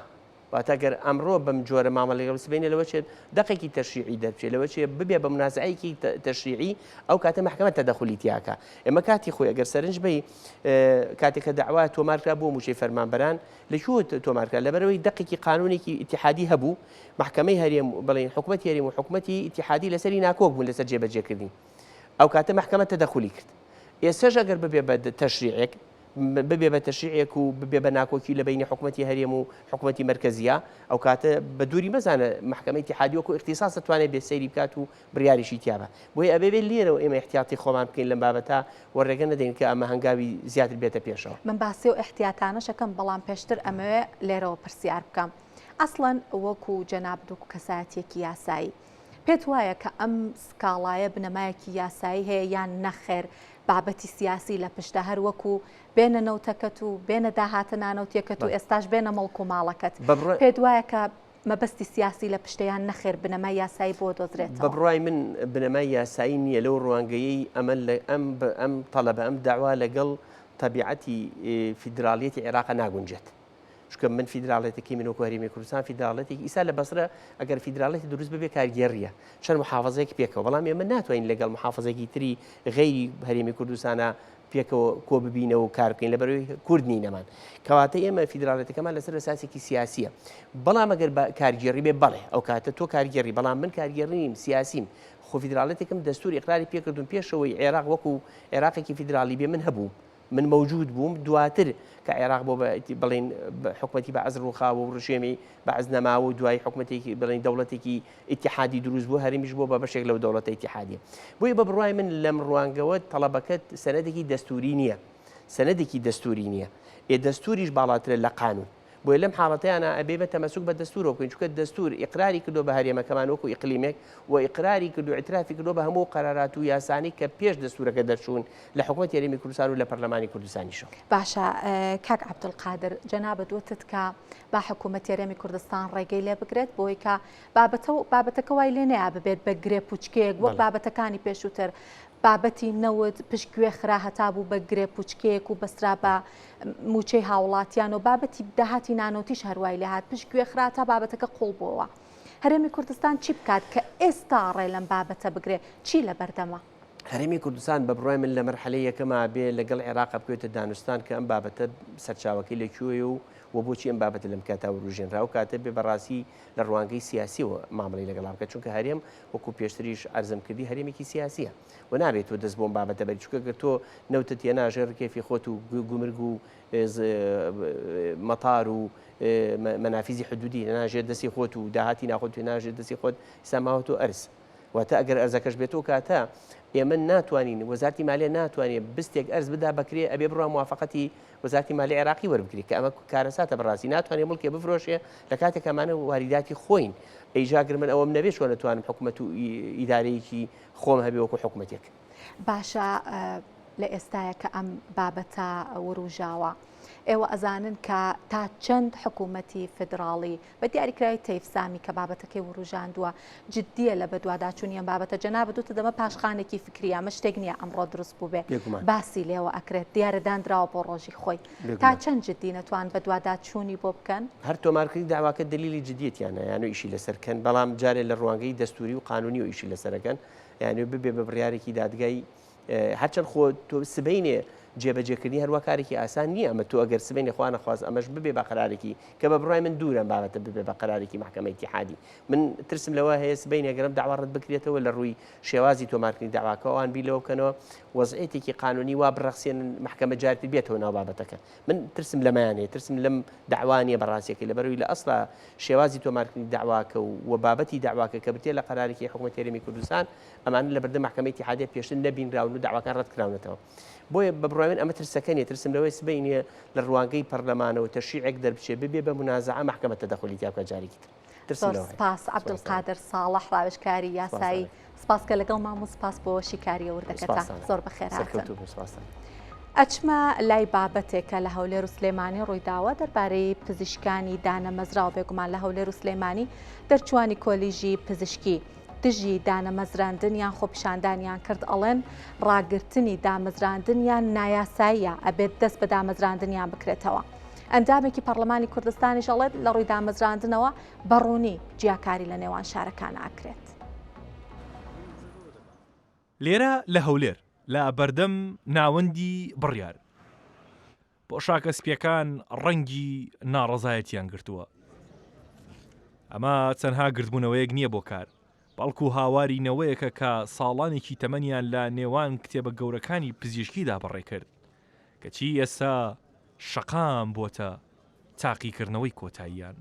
واتە گەر ئەمڕۆ بەم جۆرە مامەڵە لەگەڵ سبەینێ لەوە چێت دەقێکی تەشریعی دەربچێت لەوە چێ ببێ بە منازعەیەکی تەشریعی ئەو کاتە مەحکەمە تەدەخولی تیاکە ئێمە کاتی خۆی ئەگەر سەرنج بەی کاتێک کە داوا تۆمارکرا بۆ موچەی فەرمانبەران لە کوێ تۆمارکرا لەبەرەوەی دەقێکی قانونێکی ئیتیحادی هەبوو محکمەی هەرێم بڵێن حکومەتی هەرێم و حکومەتی ئیتیحادی لەسەری ناکۆک بوون لەسەر جێبەجێکردنی ئەو کاتە محکمە تەدەخولی کرد ئێستاش ئەگەر ببێ بە تەشریعێک ببێ بە تەشریعێک و ببێ بە ناکۆکی لە بەینی حکومەتی هەرێم و حکومەتی مەرکەزییا، ئەو کاتە بە دووری مەزانە مەحکەمەی ئیتیحادی وەکو ئیختیساس دەتوانێ بێ سەیری بکات و بڕیاریشی تیا با. بۆیە ئەبێ بێ لێرەوە ئێمە ئیحتیاتی خۆمان بکەین لەم بابەتە و ڕێگە نەدەین کە ئەمە هەنگاوی زیاتر بێتە پێشەوە. من باسی ئەو ئیحتیاتانەش ئەکەم، بەڵام پێشتر ئەمەوێ لێرەوە پرسیار بکەم. ئەسڵەن وەکو جەنابت وەکو کەسایەتییەکی یاسایی، پێت وایە کە ئەم سکاڵایە بنەمایەکی یاسایی هەیە یان نەخێر بابەتی سیاسی لە پشتە هەر وەکو بێنە نەوتەکەت و بێنە داهاتە نانەوتیەکەت و ئێستاش بێنە مڵک و ماڵەکەت پێت وایە کە مەبەستی سیاسی لە پشتە یان نەخێر بنەمای یاسایی بۆ دۆزرێتەوە؟ بە بڕوای من بنەمای یاسایی نییە لەو ڕوانگەیەی ئەمە لە ئەم ئەم تەڵەبە ئەم داوا لەگەڵ تەبیعەتی فیدراڵیەتی عێراق ناگونجێت. چونکە من فیدراڵێتەکەی من وەکو هەرێمی کوردستان فیدراڵێتێکی ئیسا لە بەسرە ئەگەر فیدراڵێتی دروست ببێ کارگێڕیە چەند محافظەیەک پێکەوە بەڵام ئێمە ناتوانین لەگەڵ محافظێکی تری غەیری هەرێمی کوردستانە پێکەوە کۆ ببینەوە و کار بکەین لەبەرەوەی کورد نینەمان کەواتە ئێمە فیدراڵێتەکەمان لەسەر ئەساسێکی سیاسیە بەڵام ئەگەر بە کارگێڕی بێ بەڵێ ئەو کاتە تۆ کارگێڕی بەڵام من کارگێڕی نیم سیاسیم خۆ فیدراڵێتێکم دەستور ئیقراری پێکردوم پێشەوەی عێراق وەکو عێراقێکی فیدراڵی بێ من هەبووم من مەوجود بووم، دواتر کە عێراق بۆ بە بڵێین حکومەتی بەعس ڕووخاوە و ڕژێمی بەعس نەماوە و دوایی حکومەتێکی بڵێین دەوڵەتێکی ئیتیحادی دروست بوو، هەرێمیش بووە بە بەشێک لەو دەوڵەتە ئیتیحادیە. بۆیە بە بڕوای من لەم ڕوانگەوە تەڵەبەکەت سەنەدێکی دەستووری نییە. سەنەدێکی دەستووری نییە. ئێ دەستووریش باڵاترە لە قانوون. بۆیە لەم حاڵەتەیانا ئەبێ ئێمە تەمەسوک بە دەستوورەوە بکەین، چونکە دەستوور ئیقراری کردووە بە هەرێمەکەمان وەکو ئیقلیمێک و ئیقراری کردوو ئیعترافی کردووە بە هەموو قەرارات و یاسانەی کە پێش دەستوورەکە دەرچوون لە حکومەتی هەرێمی کوردستان و لە پەرلەمانی کوردستانیشەوە. باشە کاک عەبدولقادر جەنابت وتت کە با حکوومەتی هەرێمی کوردستان ڕێگەی لێ بگرێت بۆی کە بابەتە و بابەتەکە وای لێ نەیا ببێت بە گرێ پوچکەیەک وەک بابەتەکانی پێشووتر بابەتی نەوت پشتگوێ خرا هەتا بوو بە گرێ پوچکەیەک و بەسترا بە مووچەی هاوڵاتیان و بابەتی داهاتی نانەوتیش هەروای لێهات پشتگوێ خرا تا بابەتەکە قوڵ بووەوە. هەرێمی کوردستان چی بکات کە ئێستا ڕێ لەم بابەتە بگرێ چی لەبەردەمە؟ هەرێمی کوردستان بە بڕوای من لە مەرحەلەی یەکەما بێ لەگەڵ عێراقا بکەوێتە دانوستان کە ئەم بابەتە سەرچاوەکەی لە کوێیە و و بۆچی ئەم بابەتە لەم کاتا وروژێنرا ئەو کاتە بێ بەڕاستی لە ڕوانگەی سیاسیەوە مامەڵەی لەگەڵا بکات چونکە هەرێم وەکو پێشتریش عەرزم کردی هەرێمێکی سیاسیە و نابێت تۆ دەست بۆم بابەتە بەری چونکە گەر تۆ نەوتت هێنا ژێر ڕکێفی خۆت و گومرگ و مەتار و مەنافیزی حدودی هێنا ژێر دەستی خۆت و داهاتی ناخۆت هێنا ژێر دەستی خۆت ئیستا ماوە تۆ ئەرز واتە ئەگەر ئەرزەکەش بێتەوە کاتە ئێمە ناتوانین وەزارتی مالیە ناتوانێت بستێک ئەرز بدا بەکرێ ئەبێ بڕوا موافقەتی وەزارتی مالی عێراقی وەربگری کە ئەمە کارەساتە بەڕاستی ناتوانێت مڵکێ بفرۆشێ لە کاتێک ئەمانە واریداتی خۆین ئەی جا گەر من ئەوەم نەبێ چۆن ئەتوانم حکومەت و ئیدارەیەکی خۆم هەبێ وەکو حکومەتێک. باشە لە ئێستایە کە ئەم بابەتە وروژاوە ئێوە ئەزانن کە تا چەند حکوومەتی فیدراڵی بە دیاریکراوی تەیف سامی کە بابەتەکەی وروژاندووە جدییە لە بەدواداچوونی ئەم بابەتە جەنابت وتت ئەمە پاشخانێکی فکرییە ئەمە شتێک نییە ئەمڕۆ دروست بووبێ باسی لێوە ئەکرێت دیارە دانراوە بۆ ڕۆژی خۆی تا چەند جدی نەتوان بەدواداچوونی بۆ بکەن؟ هەر تۆمارکردنی داواکە دەلیلی جدیەتیانە یانو ئیشی لەسەر کەن بەڵام جارێ لە ڕوانگەی دەستوری و قانونی و ئیشی لەسەرەکەن یانو ببێ بە بڕیارێکی دادگای هەرچەند خۆ تۆ سبەینێ جێبەجێکردنی هەروا کارێکی ئاسان نییە ئەمە تۆ ئەگەر سبەینێ خوا نەخواست ئەمەش ببێ بە قەرارێکی کە بە بڕای من دوورە ئەم بابەتە ببێ بە قەرارێکی مەحکەمە ئیتیحادی من ترسم لەوە هەیە سبەینێ گەر ئەم داوا ڕەت بکرێتەوە لە ڕووی شێوازی تۆمارکردنی داواکە ئەوان بیر لەوە بکەنەوە وەزعێتێکی قانونی وا بڕەخسێنن مەحکەمە جارتر بێتەوە ناو بابەتەکە من ترسم لەمەیان هەیە ترسم لەم داوا نییە بەڕاستیەکەی لەبەرەوەی لە ئەسڵا شێوازی تۆمارکردنی داواکە و بابەتی داواکە کە بریتیە لە قەرارێکی حکومەتی هەرێمی کوردستان ئەمانە لەبەردەم مەحکەمەی ئیتیحادیە پێشتر نەبینراون و داواکان ڕەتکراونەتەوە. بۆیە بە بڕوای من ئەمە ترسەکە نیە، ترسم لەوەیە سبەینێ لە ڕوانگەی پەرلەمانەوە تەشریعێک دەربچێ ببێ بە مونازعە مەحکەمە تەدەخولی تیا بکات جارێکی تر. زۆر سپاس عەبدولقادر ساڵح ڕاوێژکاری یاسایی سپاس کە لەگەڵمان بوون سپاس بۆ شیکاریە وردەکەتان زۆر بەخێرهاتن. ئەچمە لای بابەتێک کە لە هەولێر و سلێمانی ڕوویداوە دەربارەی پزیشکانی دانەمەزراو بێگومان لە هەولێر و سلێمانی دەرچوانی کۆلیژی پزیشکی دژی دانەمەزراندنیان خۆپیشاندانیان کرد ئەڵێن ڕاگرتنی دامەزراندنیان نایاساییە ئەبێت دەست بە دامەزراندنیان بکرێتەوە. ئەندامێکی پەڕلەمانی کوردستانیش ئەڵێت لە ڕووی دامەزراندنەوە بە ڕوونی جیاکاری لە نێوان شارەکان ئاکرێت. لێرە لە هەولێر لە بەردەم ناوەندی بڕیار، پۆشاکە سپییەکان ڕەنگی ناڕەزایەتیان گرتووە. ئەمە تەنها گردبوونەوەیەک نییە بۆ کار، بەڵکو هاواری نەوەیەکە کە ساڵانێکی تەمەنیان لە نێوان کتێبە گەورەکانی پزیشکیدا بەڕێکرد، کەچی ئێستا شەقام بۆتە تاقیکردنەوەی کۆتاییان.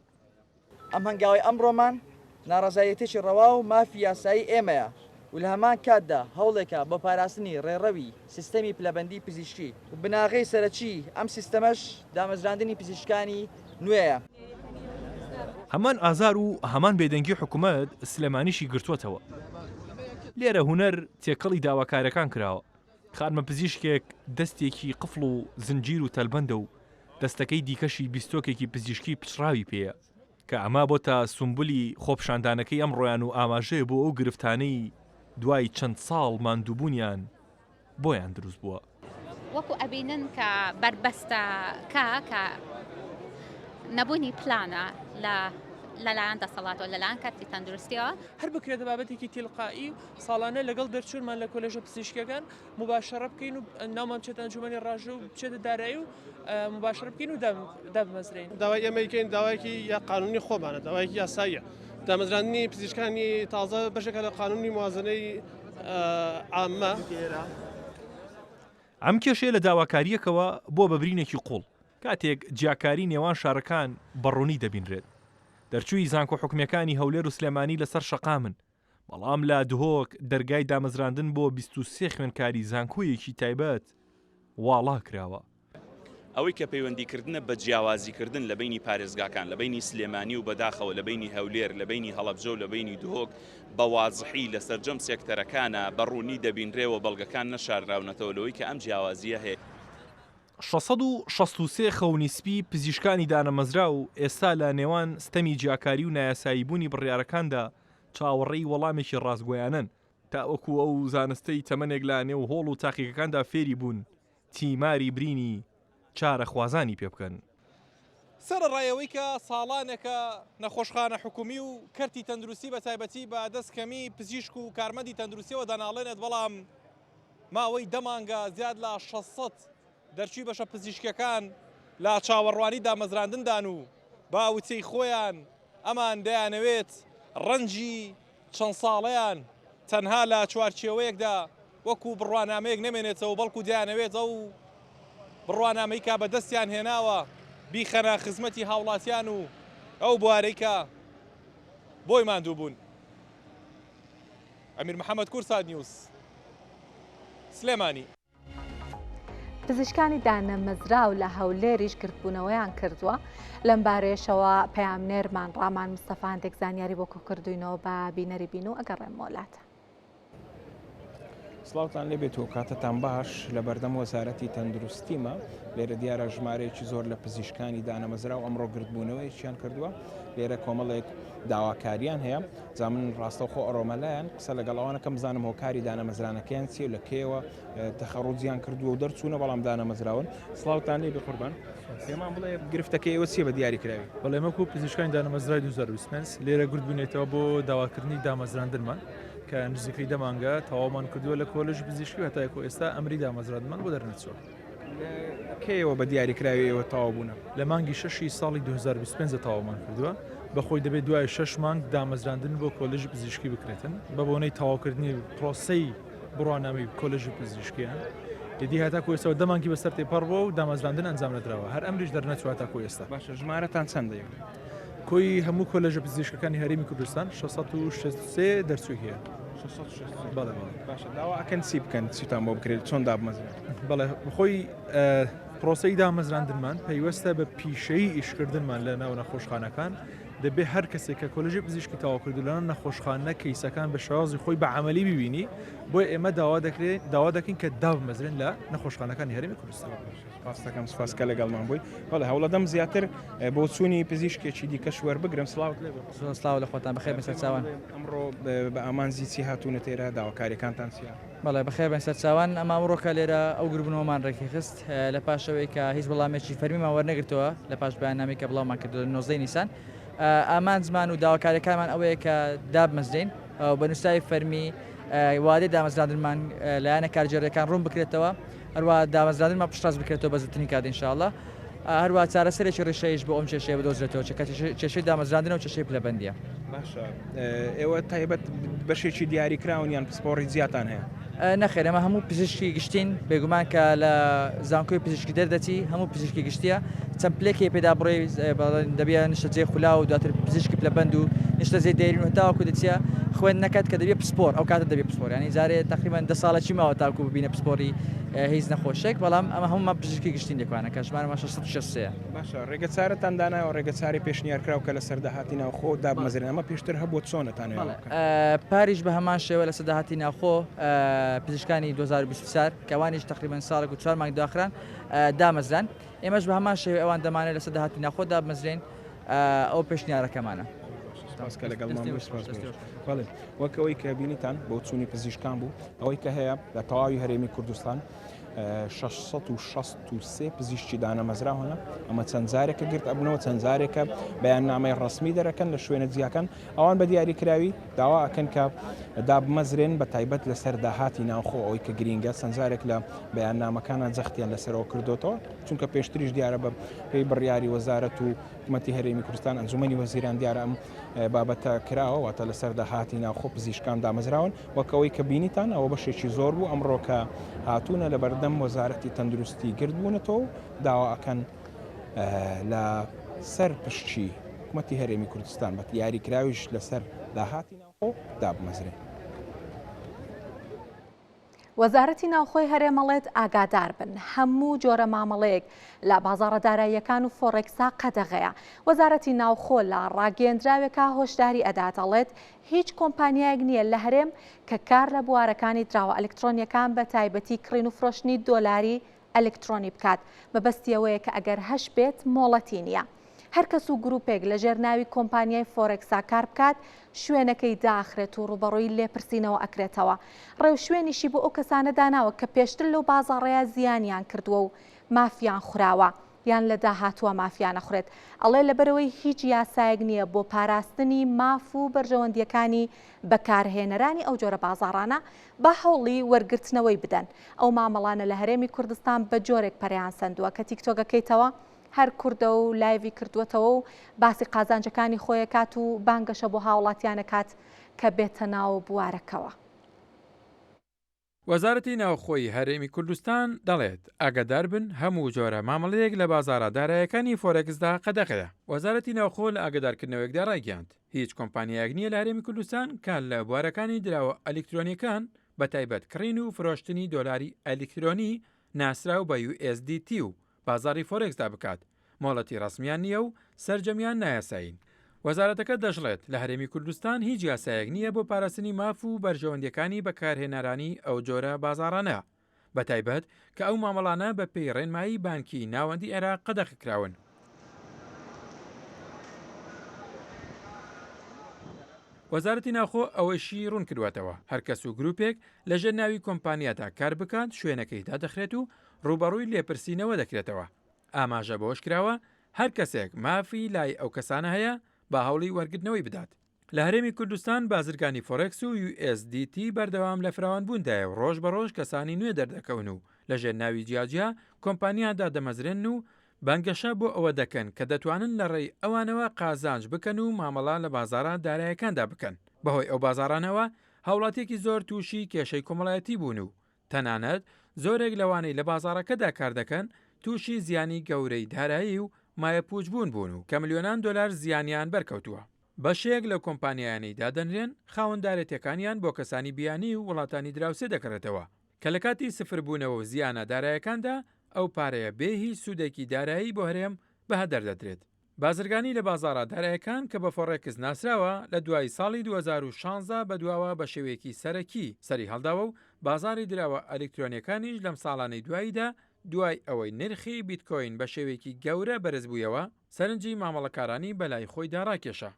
ئەم هەنگاوەی ئەمڕۆمان ناڕەزایەتیەکی ڕەوا و مافی یاسایی ئێمەیە و لە هەمان کاتدا هەوڵێکە بۆ پاراستنی ڕێڕەوی سیستەمی پلەبەندی پزیشکی و بناغەی سەرەکی ئەم سیستەمەش دامەزراندنی پزیشکانی نوێیە. هەمان ئازار و هەمان بێدەنگی حکومەت سلێمانیشی گرتووەتەوە. لێرە هونەر تێکەڵی داواکارەکان کراوە. خانمە پزیشکێک دەستێکی قفڵ و زنجیر و تەلبەندە و دەستەکەی دیکەشی بیستۆکێکی پزیشکی پچڕاوی پێیە، کە ئەمە بۆتە سومبولی خۆپیشاندانەکەی ئەمڕۆیان و ئاماژەیە بۆ ئەو گرفتانەی دوای چەند ساڵ ماندووبوونیان بۆیان دروست بووە. وەکو ئەبینن کە بەربەستەکە کە نەبوونی پلانە لە لەلایەن دەسەڵاتەوە لەلایەن کەرتی تەندروستیەوە. هەر بکرێتە بابەتێکی تیلقائی و ساڵانە لەگەڵ دەرچوونمان لە کۆلێژە پزیشکیەکان موباشەڕە بکەین و ناومان بچێتە ئەنجومەنی ڕاژە و بچێتە دارایی و موباشەڕە بکەین و دابمەزرێین. داوای ئێمە یکەین داوایەکی یا قانونی خۆمانە، داوایەکی یاساییە. دامەزراندنی پزیشکانی تازە بەشێکە لە قانونی موازنەی عامە. ئەم کێشەیە لە داواکارییەکەوە بووە بە برینێکی قووڵ، کاتێک جیاکاری نێوان شارەکان بە ڕوونی دەبینرێت. دەرچووی زانکۆ حکومییەکانی هەولێر و سلێمانی لەسەر شەقامن، بەڵام لە دهۆک دەرگای دامەزراندن بۆ 23 خوێندکاری زانکۆیەکی تایبەت واڵا کراوە. ئەوەی کە پەیوەندیکردنە بە جیاوازیکردن لە بەینی پارێزگاکان، لە بەینی سلێمانی و بەداخەوە لە بەینی هەولێر، لە بەینی هەڵەبجە و لە بەینی دهۆک بە وازحی لە سەرجەم سێکتەرەکانا بە ڕوونی دەبینرێ و بەڵگەکان نەشارراونەتەوە لەوەی کە ئەم جیاوازییە هەیە. 663 خەونی سپی پزیشکانی دانەمەزراو ئێستا لە نێوان ستەمی جیاکاری و نایاساییبوونی بڕیارەکاندا چاوەڕێی وەڵامێکی ڕاستگۆیانەن، تاوەکو ئەو زانستەی تەمەنێک لە نێو هۆڵ و تاقیگەکاندا فێری بوون، تیماری برینی چارەخوازانی پێ بکەن. سەرەڕای ئەوەی کە ساڵانێکە نەخۆشخانە حکومی و کەرتی تەندروستی بە تایبەتی بە دەست کەمی پزیشک و کارمەندی تەندروستیەوە دەناڵێنێت، بەڵام ماوەی دە مانگە زیاد لە 600 دەرچووی بەشە پزیشکیەکان لە چاوەڕوانی دامەزراندندان و بە وتەی خۆیان ئەمان دەیانەوێت ڕەنجی چەند ساڵەیان تەنها لە چوارچێوەیەکدا وەکو بڕوانامەیەک نەمێنێتەوە، بەڵکو دەیانەوێت ئەو بڕوانامەی کە بەدەستیان هێناوە بیخەنە خزمەتی هاوڵاتیان و ئەو بوارەی کە بۆی ماندوو بوون. ئەمیر محەمەد، کوردسات نیوز، سلێمانی. پزیشکانی دانەمەزراو لە هەولێریش گردبوونەوەیان کردووە لەمبارەیەشەوە پەیامنێرمان ڕامان مستەفا هەندێک زانیاری بۆ کۆکردوینەوە بە بینەری بین و ئەگەڕێمەوە لاتان. سڵاوتان لێبێت و کاتتان باش لە بەردەم وەزارەتی تەندروستیمە لێرە دیارە ژمارەیەکی زۆر لە پزیشکانی دانەمەزراو ئەمڕۆ گردبوونەوەیەکیان کردووە لێرە کۆمەڵێک داواکاریان هەیە جا من ڕاستەوخۆ ئەڕۆمە لایان قسە لەگەڵ ئەوانەکەم بزانم هۆکاری دانەمەزرانەکەیان چیە و لە کەیەوە تەخەڕوجیان کردووە و دەرچوونە بەڵام دانەمەزراون. سڵاوتان لێ بێ قوربان. پێمان بڵێ گرفتەکەی ئێوە چییە بە دیاری کراوی؟ بەڵێ ئێمە وەکو پزیشکانی دانەمەزراوی 2025 لێرە گرد بووینەتەوە بۆ داواکردنی دامەزراندنمان کە نزیکەی دە مانگە تەواومان کردووە لە کۆلێژی پزیشکی و هەتاکو ئێستا ئەمری دامەزراندنمان بۆ دەرنەچووە. لە کەیەوە بە دیاری کراوی ئێوە تەواو بوونە؟ لە مانگی شەشی ساڵی 2025 تەواومان کردووە، بە خۆی دەبێت دوای شەش مانگ دامەزراندن بۆ کۆلێژی پزیشکی بکرێتن بە بۆنەی تەواوکردنی پرۆسەی بڕوانامەی کۆلێژی پزیشکیان ئیدی هەتاکو ئێستا دە مانگی بەسەر تێپەڕ بووە و دامەزراندن ئەنجام نەدراوە هەر ئەمریش دەرنەچووە هەتاکو ئێستا. باشە ژمارەتان چەندە ئێوە؟ کۆی هەموو کۆلێژە پزیشکەکانی هەرێمی کوردستان 663 دەرچووی هەیە. 663 بەڵێ بەڵێ. باشە داوا ئەکەن چی بکەن چیتان بۆ بکرێت چۆن دابمەزرێن؟ بەڵێ خۆی پرۆسەی دامەزراندنمان پەیوەستە بە پیشەیی ئیشکردنمان لە ناو نەخۆشخانەکان. دەبێ هەر کەسێک کە کۆلێژی پزیشکی تەواو کردو لەناو نەخۆشخانە کەیسەکان بە شێوازی خۆی بە عەمەلی ببینی، بۆیە ئێمە داوا دەکرێ داوا دەکەین کە دابمەزرێن لە نەخۆشخانەکانی هەرێمی کوردستان. سپاست دەکەم سپاس کە لەگەڵمان بووی. بەڵێ هەوڵەدەم زیاتر بۆچوونی پزیشکێکی دیکەش وەربگرم. سڵاوت لێ بێ. زۆر سڵاو لە خۆتان بەخێر بێن سەرچاوان. ئەمڕۆ بە ئامانجی چی هاتوونەتە ئێرە داواکاریەکانتان چییە؟ بەڵێ بەخێر بێن سەرچاوان ئەمە ئەمڕۆکە لێرە ئەو گربوونەوەمان ڕێکخست لە پاشەوەی کە هیچ وەڵامێکی فەرمیمان وەرنەگرتەوە لە پاش بەیاننامەی کە بڵاومان کردەوە لە 19 نیسان ئامانجمان و داواکاریەکانمان ئەوەیە کە دابمەزرێین و بە نووسراوی فەرمی وادەی دامەزراندنمان لایەنە کارگێڕیەکان ڕوون بکرێتەوە هەروە دامەزراندنمان پشتڕاست بکرێتەوە بە زووترین کات ئینشاءاللە هەروە چارەسەرێکی ڕیشەیش بۆ ئەم کێشەیە بدۆزرێتەوە چونکە کێشەی دامەزراندنە و کێشەی پلەبەندیە. باشە ئێوە تایبەت بەشێکی دیاریکراون یان پسپۆڕی جیاتان هەیە؟ نەخێر ئێمە هەموو پزیشکی گشتین، بێگومان کە لە زانکۆی پزیشکی دەردەچی هەموو پزیشکی گشتیە، چەند پلەیەک هەیە پێدا بڕۆی بەڵێن دەبیە نیشتەجێی خولاو و دواتر پزیشکی پلەبەند و نیشتەجێی دێرین و هەتاوەکو دەچیە خوێندنەکەت کە دەبیە پسپۆر ئەو کاتە دەبیە پسپۆر یانی جارێ تەقریبەن دە ساڵێکی ماوە تاکو ببینە پسپۆری هیچ نەخۆشێک بەڵام ئەمە هەموومان پزیشکی گشتین لێکوانە کە ژمارەمان 663 ە. باشە ڕێگە چارەتان داناوە ڕێگە چارەی پێشنیارکراو کە لەسەر داهاتی ناوخۆ دابمەزرێن ئەمە پێشتر هەبووە چۆن ئەتانەوێ ئەوە بکەن؟ پاریش بە هەمان شێوە لەسەر داهاتی ناوخۆ پزیشکانی 2024 کە ئەوانیش تەقریبەن ساڵێک و چوار مانگ دواخران دامەزران ئێمەش بە هەمان شێوەی ئەوان دەمانەوێت لەسەر داهاتی ناوخۆ دابمەزرێین ئەوە پێشنیارەکەمانە. سپاس کە لەگەڵمان بووی سپاس بۆ بەڵێ وەک ئەوەی کە بینیتان بۆچوونی پزیشکان بوو ئەوەی کە هەیە لە تەواوی هەرێمی کوردستان 663 پزیشکی دانەمەزراو هەنە ئەمە چەند جارێکە گرت ئەبنەوە چەند جارێکە بەیاننامەی ڕەسمی دەرەکەن لە شوێنە جیاکان ئەوان بە دیاریکراوی داوا ئەکەن کە دابمەزرێن بە تایبەت لەسەر داهاتی ناوخۆ ئەوەی کە گرینگە چەند جارێک لە بەیاننامەکانە جەختیان لەسەرەوە کردوتەوە چونکە پێشتریش دیارە بە پێی بڕیاری وەزارەت و حکومەتی هەرێمی کوردستان ئەنجومەنی وەزیران دیارە ئەم بابەتە کراوە واتە لەسەر داهاتی ناوخۆ پزیشکان دامەزراون وەک ئەوەی کە بینیتان ئەوە بەشێکی زۆر بوو ئەمڕۆ کە هاتوونە لە بەردەم وەزارەتی تەندروستی گردبوونەتەوە و داوا ئەکەن لە سەر پشکی حکومەتی هەرێمی کوردستان بە دیاریکراویش لەسەر داهاتی ناوخۆ دابمەزرێن. وەزارەتی ناوخۆی هەرێم ئەڵێت ئاگاداربن هەموو جۆرە مامەڵەیەک لە بازاڕە داراییەکان و فۆڕێکسا قەدەغەیە. وەزارەتی ناوخۆ لە ڕاگەیەندراوێکا هۆشداری ئەدات ئەڵێت هیچ کۆمپانیایەک نییە لە هەرێم کە کار لە بوارەکانی دراوە ئەلکترۆنیەکان بە تایبەتی کڕین و فرۆشتنی دۆلاری ئەلکترۆنی بکات، مەبەستی ئەوەیە کە ئەگەر هەشبێت مۆڵەتی نییە. هەر کەس و گروپێک لەژێر ناوی کۆمپانیای فۆرێکسا کار بکات، شوێنەکەی داخرێت و ڕووبەڕووی لێپرسینەوە ئەکرێتەوە. ڕێوشوێنیشی بۆ ئەو کەسانە داناوە کە پێشتر لەو بازاڕەیا زیانیان کردووە و مافیان خوراوە یان لە داهاتووە مافیان ئەخورێت. ئەڵێ لەبەرئەوەی هیچ یاسایەک نییە بۆ پاراستنی ماف و بەرژەوەندییەکانی بەکارهێنەرانی ئەو جۆرە بازاڕانە، با هەوڵی وەرگرتنەوەی بدەن. ئەو مامەڵانە لە هەرێمی کوردستان بە جۆرێک پەرەیان سەندووە کە تیکتۆکەکەیتەوە هەر کوردە و لایڤی کردووەتەوە و باسی قازانجەکانی خۆی ئەکات و بانگەشە بۆ هاوڵاتیان ئەکات کە بێتە ناو بوارەکەوە. وەزارەتی ناوخۆی هەرێمی کوردستان دەڵێت، ئاگاداربن هەموو جۆرە مامەڵەیەک لە بازاڕە دارایەکانی فۆرێکسدا قەدەغەیە. وەزارەتی ناوخۆ لە ئاگادارکردنەوەیەکدا ڕایگەیاند، هیچ کۆمپانیایەک نییە لە هەرێمی کوردستان کار لە بوارەکانی دراوە ئەلیکترۆنییەکان بەتایبەت کڕین و فرۆشتنی دۆلاری ئەلیکترۆنی ناسراو بە USDT و بازاڕی فۆرێکسدا بکات، مۆڵەتی ڕەسمییان نییە و سەرجەمیان نایاسایین. وەزارەتەکە دەشڵێت، لە هەرێمی کوردستان هیچ یاسایەک نییە بۆ پاراستنی ماف و بەرژەوەندییەکانی بەکارهێنەرانی ئەو جۆرە بازاڕانە، بەتایبەت کە ئەو مامەڵانە بەپێی ڕێنمایی بانکی ناوەندی عێراق قەدەخەکراون. وەزارەتی ناوخۆ ئەوەیشی ڕوونکردووەتەوە، هەر کەس و گروپێک لەژێر ناوی کۆمپانیادا کاربکات شوێنەکەی دادەخرێت و ڕووبەڕووی لێپرسینەوە دەکرێتەوە. ئاماژە بەوەشکراوە، هەر کەسێک مافی لای ئەو کەسانە هەیە با هەوڵی وەرگرتنەوەی بدات. لە هەرێمی کوردستان بازرگانی فۆرێکس و USDT بەردەوام لە فراوانبووندایە و ڕۆژ بە ڕۆژ کەسانی نوێ دەردەکەون و لەژێر ناوی جیاجیا کۆمپانیا دادەمەزرێنن و بانگەشە بۆ ئەوە دەکەن کە دەتوانن لە ڕێی ئەوانەوە قازانج بکەن و مامەڵە لە بازاڕە دارایەکاندا بکەن. بەهۆی ئەو بازاڕانەوە هاوڵاتیەکی زۆر تووشی کێشەی کۆمەڵایەتی بوون و تەنانەت زۆرێک لەوانەی لە بازاڕەکەدا کاردەکەن تووشی زیانی گەورەی دارایی و مایەپووچبوون بوون و کە ملیۆنان دۆلار زیانیان بەرکەوتووە. بەشێک لەو کۆمپانیایانەی دادەنرێن خاوەندارێتیەکانیان بۆ کەسانی بیانی و وڵاتانی دراوسێ دەگەڕێتەوە کە لە کاتی سفربوونەوە و زیانە دارایەکاندا ئەو پارەیە بێ هیچ سوودێکی دارایی بۆ هەرێم بەهەدەر دەدرێت. بازرگانی لە بازاڕە دارایەکان کە بە فۆڕێکس ناسراوە، لە دوای ساڵی 2016 بەدواوە بە شێوەیەکی سەرەکی سەریهەڵداوە و بازاڕی دراوە ئەلیکترۆنییەکانیش لەم ساڵانەی دواییدا دوای ئەوەی نرخی بیتکۆین بە شێوەیەکی گەورە بەرزبوویەوە، سەرنجی مامەڵەکارانی بەلای خۆیدا ڕاکێشا.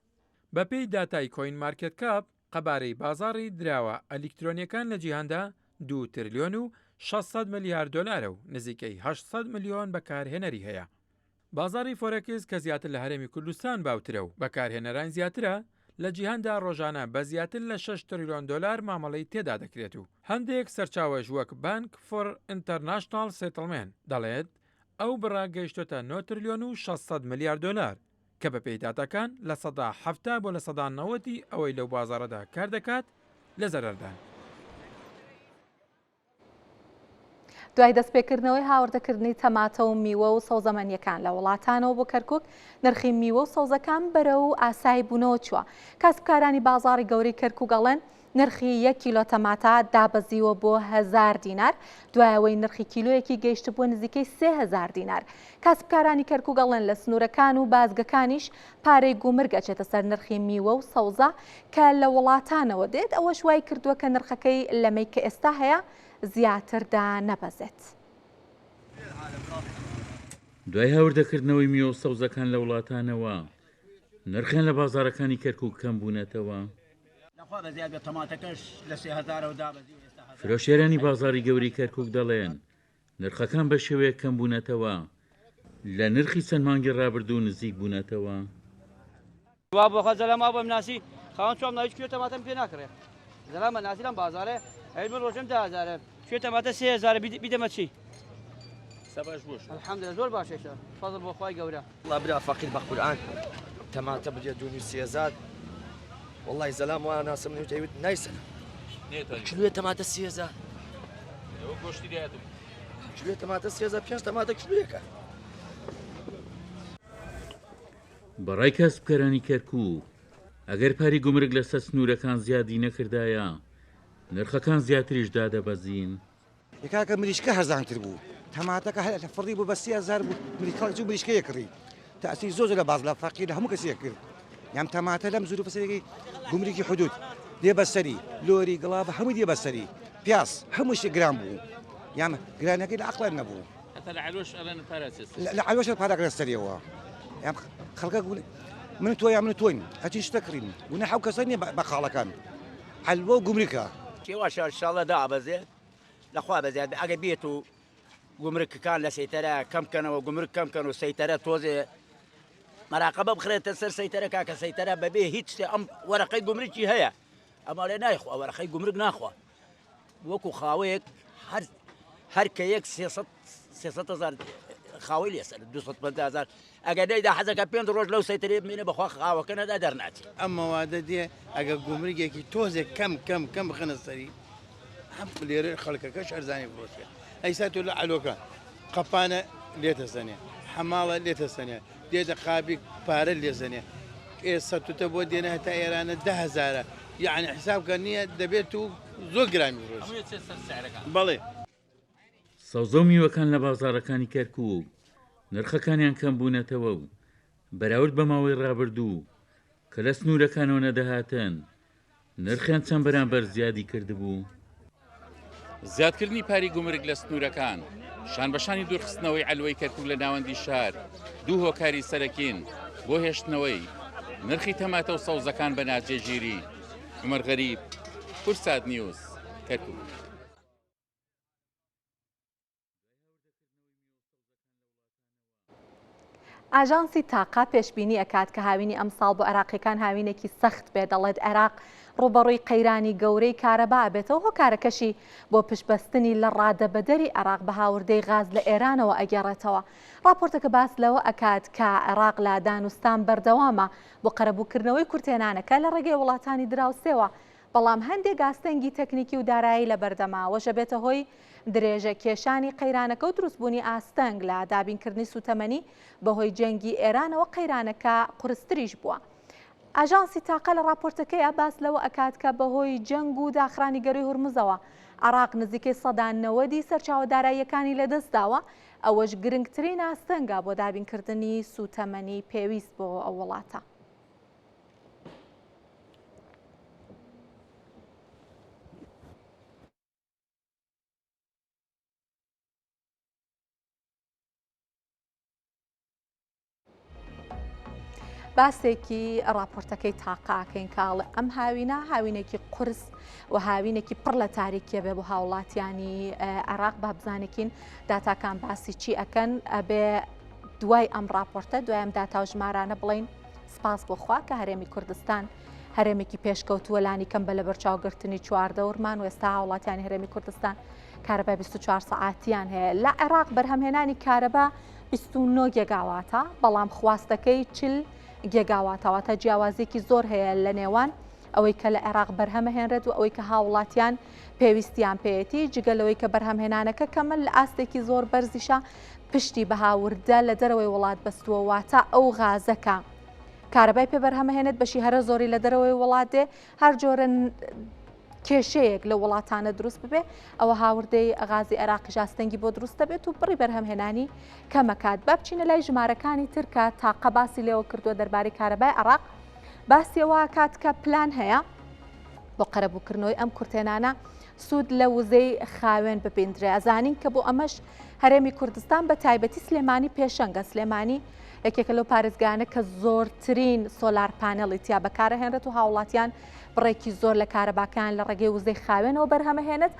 بەپێی داتای کۆین مارکێت کاپ، قەبارەی بازاڕی دراوە ئەلیکترۆنییەکان لە جیهاندا دوو ترلیۆن و 600 ملیار دۆلارە و نزیکەی 800 ملیۆن بەکارهێنەری هەیە. بازاڕی فۆرێکس کە زیاتر لە هەرێمی کوردستان باوترە و بەکارهێنەران زیاترە، لە جیهاندا ڕۆژانە بە زیاتر لە شەش تریلۆن دۆلار مامەڵەی تێدا دەکرێت و هەندێک سەرچاوەش وەک بانک فۆر ئینتەرناشناڵ سێتڵمێن دەڵێت ئەو بڕە گەیشتۆتە نۆ ترلیۆن و 600 ملیار دۆلار کە بەپێی داتاکان 70% بۆ 90% ی ئەوەی لەو بازاڕەدا کار دەکات لە زەرەردان. دوای دەستپێکردنەوەی هاوردەکردنی تەماتە و میوە و سەوزەمەنیەکان لە وڵاتانەوە بۆ کەرکک نرخی میوە و سەوزەکان بەرە و ئاسایی بوونەوە چووە کاسبکارانی بازاڕی گەورەی کەرکک ئەڵێن نرخی یەک کیلۆ تەماتە دابەزیوە بۆ هەزار دینار دوایەوەی نرخی کیلۆیەکی گەیشتبووە نزیکەی 3000 دینار کاسبکارانی کەرکک ئەڵێن لە سنوورەکان و بازگەکانیش پارەی گومرگ ئەچێتە سەر نرخی میوە و سەوزە کە لە وڵاتانەوە دێت، ئەوەش وای کردووە کە نرخەکەی لەمەی کە ئێستا هەیە زیاتر دانەبەزێت. دوای هاوردەکردنەوەی میوە و سەوزەکان لە وڵاتانەوە، نرخیان لە بازاڕەکانی کەرکوک کەمبوونەتەوە. فرۆشیارانی بازاڕی گەورەی کەرکوک دەڵێن، نرخەکان بە شێوەیەک کەمبوونەتەوە لە نرخی چەند مانگی ڕابردوو نزیک بوونەتەوە. وا بۆ خوا زەلام ئاو بەم ناسی خاوەن چوام ناویچ کوێ تەماتەم پێ ناکڕێ زەلامە ناسی لەم بازارێ ئەی من ڕۆژم دە هەزارە کوێ تەماتە سێ هەزارە بیدەمە چی سەباش بۆش الحمدلله زۆر باشێشە فەزڵ بۆ خوای گەورە. وەڵا برا فەقیر بە قورئان تەماتە بدە دوو نیو سێزار وەڵای زەلام وا ناسم نوت ئەیوت نایسەنم کلوێ تەماتە سێزار گۆشتی لاتم کلوێ تەماتە سێزار پێنج تەماتە کلوێکە. بەڕای کاسبکارانی کەرکوک، ئەگەر پاری گومرگ لەسەر سنوورەکان زیادی نەکردایە، نرخەکان زیاتریش دادەبەزین. ئێ کاکە مریشکە هەرزانتر بوو تەماتەکە هەر فڕی بوو بە 3000 بوو مریشکە خەڵک چوو مریشکەیە کڕی تەئسیر زۆر زۆر لە باز لە فەقیر لە هەموو کەسێک کرد یان تەماتە لەم زروفە سەرەکی گومرگی حدود دێ بەسەری لۆری گڵاڤ هەمووی دێ بەسەری پیاز هەموو شتێک گران بوو یان گرانەکەی لە عەقڵیان نەبوو هەتا لە عەلوەش ئەڵێن پارە چێ سەری. لە عەلوەش پارە کرا سەریەوە یان خەڵکە من تۆ یا من تۆین هەچی شتە کڕین گوناح ئەو کەسە نییە بەقاڵەکان عەلوە و گومرکە. کێ واشە انشاءاللە دابەزێ لەخوا بەزیاد بێ ئەگەر بێت و گومرکەکان لە سەیتەرە کەم کەنەوە گومرک کەم کەن و سەیتەرە تۆزێ مەراقەبە بخرێتە سەر سەیتەرە کاکە سەیتەرە بەبێ هیچ شتێ ئەم وەرەقەی گومرکی هەیە ئەمەڵێ نایخوا وەرەقەی گومرگ ناخوا وەکو خاوەیەک هەر هەر کە یەک 300 هزار خاوەی لێسەر 250 هزار ئەگەر نەیدا حەزەکە پێنج ڕۆژ لەو سەیتەرەی بمێنێ بەخوا خاوەکە نەدا دەرناچێ. ئەم مەوادە دێ ئەگەر گومرگێکی تۆزێک کەم کەم کەم بخەنە سەری هەم لێرە خەڵکەکەش ئەرزانی بڕۆشێ ئەیسا تۆ لە عەلۆکە قەپانە لێتە سەنێ حەماڵە لێتە سەنێ دێتە قابیک پارە لێزەنێ ئێ سەتوتە بۆ دێنە هەتا ئێرانە دە هەزارە یەعنی حساب کە نییە دەبێت و زۆر گرانی بڕۆشێ بەڵێ. سەوزە و میوەکان لە بازاڕەکانی کەرکووک نرخەکانیان کەمبوونەتەوە و بەراورد بە ماوەی ڕابردوو کە لە سنوورەکانەوە نەدەهاتن، نرخیان چەند بەرامبەر زیادی کردبوو. زیادکردنی پاری گومرگ لە سنوورەکان، شانبەشانی دوورخستنەوەی عەلوەی کەرکووک لە ناوەندی شار، دوو هۆکاری سەرەکین بۆ هێشتنەوەی نرخی تەماتە و سەوزەکان بە ناجێگیری. عومەر غەریب، کوردسات نیوز، کەرکووک. ئاژانسی تاقا پێشبینی ئەکات کە هاوینی ئەمساڵ بۆ عێراقیەکان هاوینێکی سەخت بێت، دەڵێت عێراق ڕووبەڕووی قەیرانی گەورەی کارەبا ئەبێتەوە، هۆکارەکەشی بۆ پشتبەستنی لە ڕادەبەدەری عێراق بە هاوردەی غاز لە ئێرانەوە ئەگێڕێتەوە. ڕاپۆرتەکە باس لەوە ئەکات کە عێراق لە دانوستان بەردەوامە بۆ قەرەبووکردنەوەی کورتهێنانەکە لە ڕێگەی وڵاتانی دراوسێوە، بەڵام هەندێک ئاستەنگی تەکنیکی و دارایی لەبەردەمە، ئەوەش ئەبێتە هۆی درێژە کێشانی قەیرانەکە و دروستبوونی ئاستەنگ لە دابینکردنی سووتەمەنی، بەهۆی جەنگی ئێرانەوە قەیرانەکە قورستریش بووە. ئاژانسی تاقە لە ڕاپۆرتەکەیا باس لەوە ئەکات کە بەهۆی جەنگ و داخرانی گەرووی هورمزەوە عێراق نزیکەی سەدا نەوەدی سەرچاوە داراییەکانی لەدەستداوە، ئەوەش گرنگترین ئاستەنگە بۆ دابینکردنی سووتەمەنی پێویست بۆ ئەو وڵاتە. باسێکی ڕاپۆرتەکەی تاقاکەین کاڵێ ئەم هاوینە هاوینێکی قورس و هاوینێکی پڕ لە تاریکیە بێ بۆ هاوڵاتیانی عێراق با بزانێکین داتاکان باسی چی ئەکەن ئەبێ دوای ئەم راپۆرتە دوای ئەم داتا و ژمارانە بڵین سپاس بۆ خوا کە هەرێمی کوردستان هەرێمێکی پێشکەوتووە لانی کەم بە لەبەرچاوگرتنی چواردەورمان و ئێستا هاوڵاتیانی هەرێمی کوردستان کارەبای 24 سەعاتیان هەیە لە عێراق بەرهەمهێنانی کارەبا 29 گێگاواتە بەڵام خواستەکەی 40 گێگاواتە واتە جیاوازیەکی زۆر هەیە لە نێوان ئەوەی کە لە عێراق بەرهەمەهێنرێت و ئەوەی کە هاوڵاتیان پێویستیان پێیەتی جگە لەوەی کە بەرهەمهێنانەکە کەمە لە ئاستێکی زۆر بەرزیشە پشتی بە هاوردە لە دەرەوەی وڵات بەستووە واتە ئەو غازەکە کارەبای پێ بەرهەمەهێنێت بەشی هەرە زۆری لە دەرەوەی وڵات دێ هەر جۆرە کێشەیەک لە وڵاتانە دروست ببێ ئەوە هاوردەی غازی عێراقیش ئاستەنگی بۆ دروست دەبێت و بڕی بەرهەمهێنانی کەمەکات با بچینە لای ژمارەکانی تر کە تاقە باسی لێوە کردووە دەربارەی کارەبای عێراق باسی ئەوە کات کە پلان هەیە بۆ قەرەبووکردنەوەی ئەم کورتێنانە سوود لە وزەی خاوێن ببیندرێ ئەزانین کە بۆ ئەمەش هەرێمی کوردستان بە تایبەتی سلێمانی پێشەنگە سلێمانی یەکێکە لەو پارێزگانە کە زۆرترین سۆلار پانێڵی تیا بەکارەهێنرێت و هاوڵاتیان بڕێکی زۆر لە کارەباکان لە ڕێگەی وزەی خاوێنەوە بەرهەمەهێنێت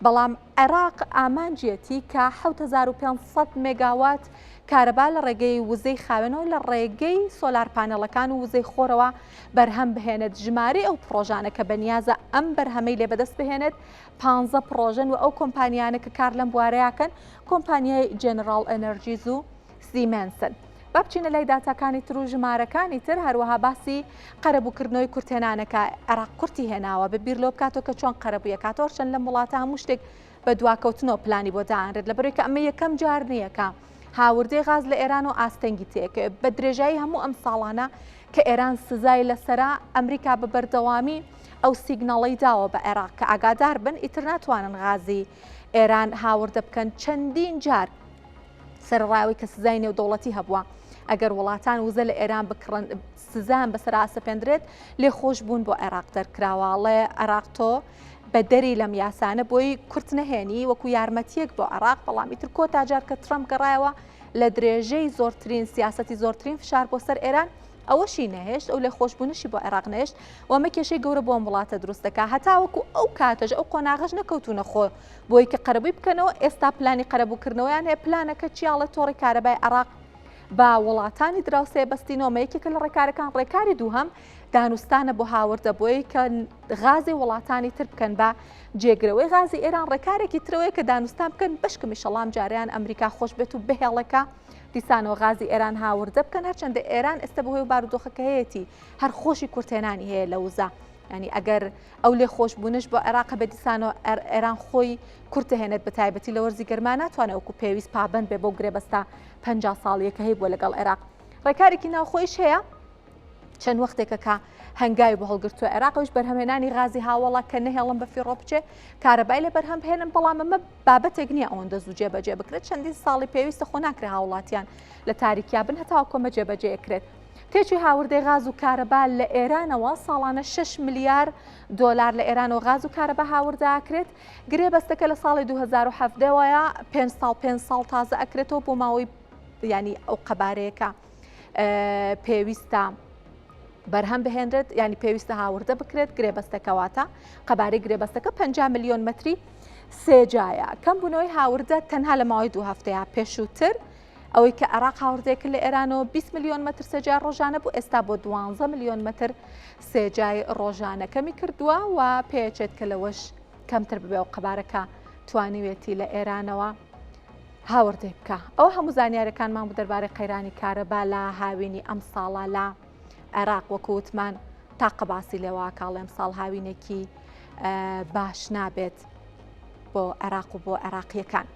بەڵام عێراق ئامانجیەتی کە 7500 مێگاوات کارەبا لە ڕێگەی وزەی خاوێنەوە لە ڕێگەی سۆلار پانێڵەکان و وزەی خۆرەوە بەرهەم بهێنێت ژمارەی ئەو پڕۆژانە کە بەنیازە ئەم بەرهەمەی لێ بەدەست بهێنێت 15 پڕۆژەن و ئەو کۆمپانیانە کە کار لەم بوارەیەکەن کۆمپانیای جێنراڵ ئەنەرجیز و سیمێنسن. با بچینە لای داتاکانی تر و ژمارەکانی تر، هەروەها باسی قەرەبووکردنەوەی کورتهێنانەکە، عێراق کورتی هێناوە، بە بیر لەوە بکاتەوە کە چۆن قەرەبووی ئەکاتەوە، هەرچەند لەم وڵاتە هەموو شتێک بە دواکەوتنەوە پلانی بۆ دائەنرێت، لەبەرئەوەی کە ئەمە یەکەم جار نییە کە هاوردەی غاز لە ئێرانەوە ئاستەنگی تێکەوێت، بە درێژایی هەموو ئەم ساڵانە کە ئێران سزای لەسەرە، ئەمریکا بە بەردەوامی ئەو سیگناڵەی داوە بە عێراق کە ئاگادار بن ئیتر ناتوانن غازی ئێران هاوردە بکەن، چەندین جار سەرەڕای ئەوەی کە سزای نێودەوڵەتی هەبووە ئەگەر وڵاتان وزە لە ئێران بکڕن سزایان بەسەر ئاسەپێندرێت لێخۆشبوون بۆ عێراق دەرکراوە ئەڵێ عێراق تۆ بە دەری لەم یاسانە بۆی کورت نەهێنی وەکو یارمەتیەک بۆ عێراق بەڵام ئیتر کۆتا جار کە ترەمپ گەڕایەوە لە درێژەی زۆرترین سیاسەتی زۆرترین فشار بۆ سەر ئێران ئەوەشی نەهێشت ئەو لێخۆشبوونشی بۆ عێراق نەهێشت و ئەمە کێشەی گەورە بۆ ئەم وڵاتە دروست دەکات هەتاوەکو ئەو کاتەش ئەو قۆناغەش نەکەوتوونە خۆ بۆی کە قەرەبووی بکەنەوە، ئێستا پلانی قەرەبووکردنەوەیان هەیە، پلانەکە چیە ئەڵێ تۆڕی کارەبای عێراق بە وڵاتانی دراوسێ بەستینەوە، ئەمە یەکێکە لە ڕێکارەکان، ڕێکاری دووهەم دانوستانە بۆ هاوردە بۆی کە غازی وڵاتانی تر بکەن بە جێگرەوەی غازی ئێران، ڕێکارێکی ترەوەیە کە دانوستان بکەن بەشکم ئیشەڵام جاریان ئەمریکا خۆش بێت و بهێڵێکە دیسانەوە غازی ئێران هاوردە بکەن، هەرچەندە ئێران ئێستا بەهۆی بارودۆخەکە هەیەتی هەر خۆشی کورتهێنانی هەیە لە وزە. ینی ئەگەر ئەو لێخۆشبوونەش بۆ عێراق هەبێت دیسانەوە ئێران خۆی کورتەهێنێت بە تایبەتی لە وەرزی گەرما ناتوانێت وەکو پێویست پابەند بێ بۆ گرێبەستە 50 ساڵیە کە هەیبووە لەگەڵ عێراق ڕێکارێکی ناوخۆیش هەیە چەند وەختێکە کە هەنگاوی بۆ هەڵگرتووە عێراقەوەش بەرهەمهێنانی غازی هاوڵە کە نەهێڵم بە فیڕۆ بچێ کارەبای لە بەرهەم بهێنن بەڵام ئەمە بابەتێک نییە ئەوەندە زوو جێبەجێ بکرێت چەندین ساڵی پێویستە خۆ ناکرێ هاوڵاتیان لە تاریکیا بن هەتاوەکو ئەمە جێبەجێ کرێت. تێچووی هاوردەی غاز و کارەبا لە ئێرانەوە ساڵانە 6 ملیار دۆلار لە ئێرانەوە غاز و کارەبا هاوردە ئەکرێت گرێبەستەکە لە ساڵی 2017وەیە 5 ساڵ 5 ساڵ تازە ئەکرێتەوە بۆ ماوەی ینی ئەو قەبارەیەکە پێویستە بەرهەم بهێنرێت ینی پێویستە هاوردە بکرێت گرێبەستەکەواتە قەبارەی گرێبەستەکە 50 میلیۆن متری سێجایە کەم بوونەوەی هاوردە تەنها لە ماوەی دوو هەفتەیە پێشووتر ئەوەی کە عێراق هاوردەی کرد لە ئێرانەوە 20 ملیۆن مەتر سێجای ڕۆژانە بوو ئێستا بۆ 12 ملیۆن مەتر سێجای ڕۆژانە کەمی کردووە و پێچێت کە لەوەش کەمتر ببێ و قەبارەکە توانیوێتی لە ئێرانەوە هاوردەی بکە ئەو هەموو زانیارەکانمان بوو دەربارەی قەیرانی کارەبا لە هاوینی ئەم ساڵە لە عێراق وەکو وتمان تاقە باسی لێوە کاڵێم ساڵ هاوینێکی باش نابێت بۆ عێراق و بۆ عێراقیەکان.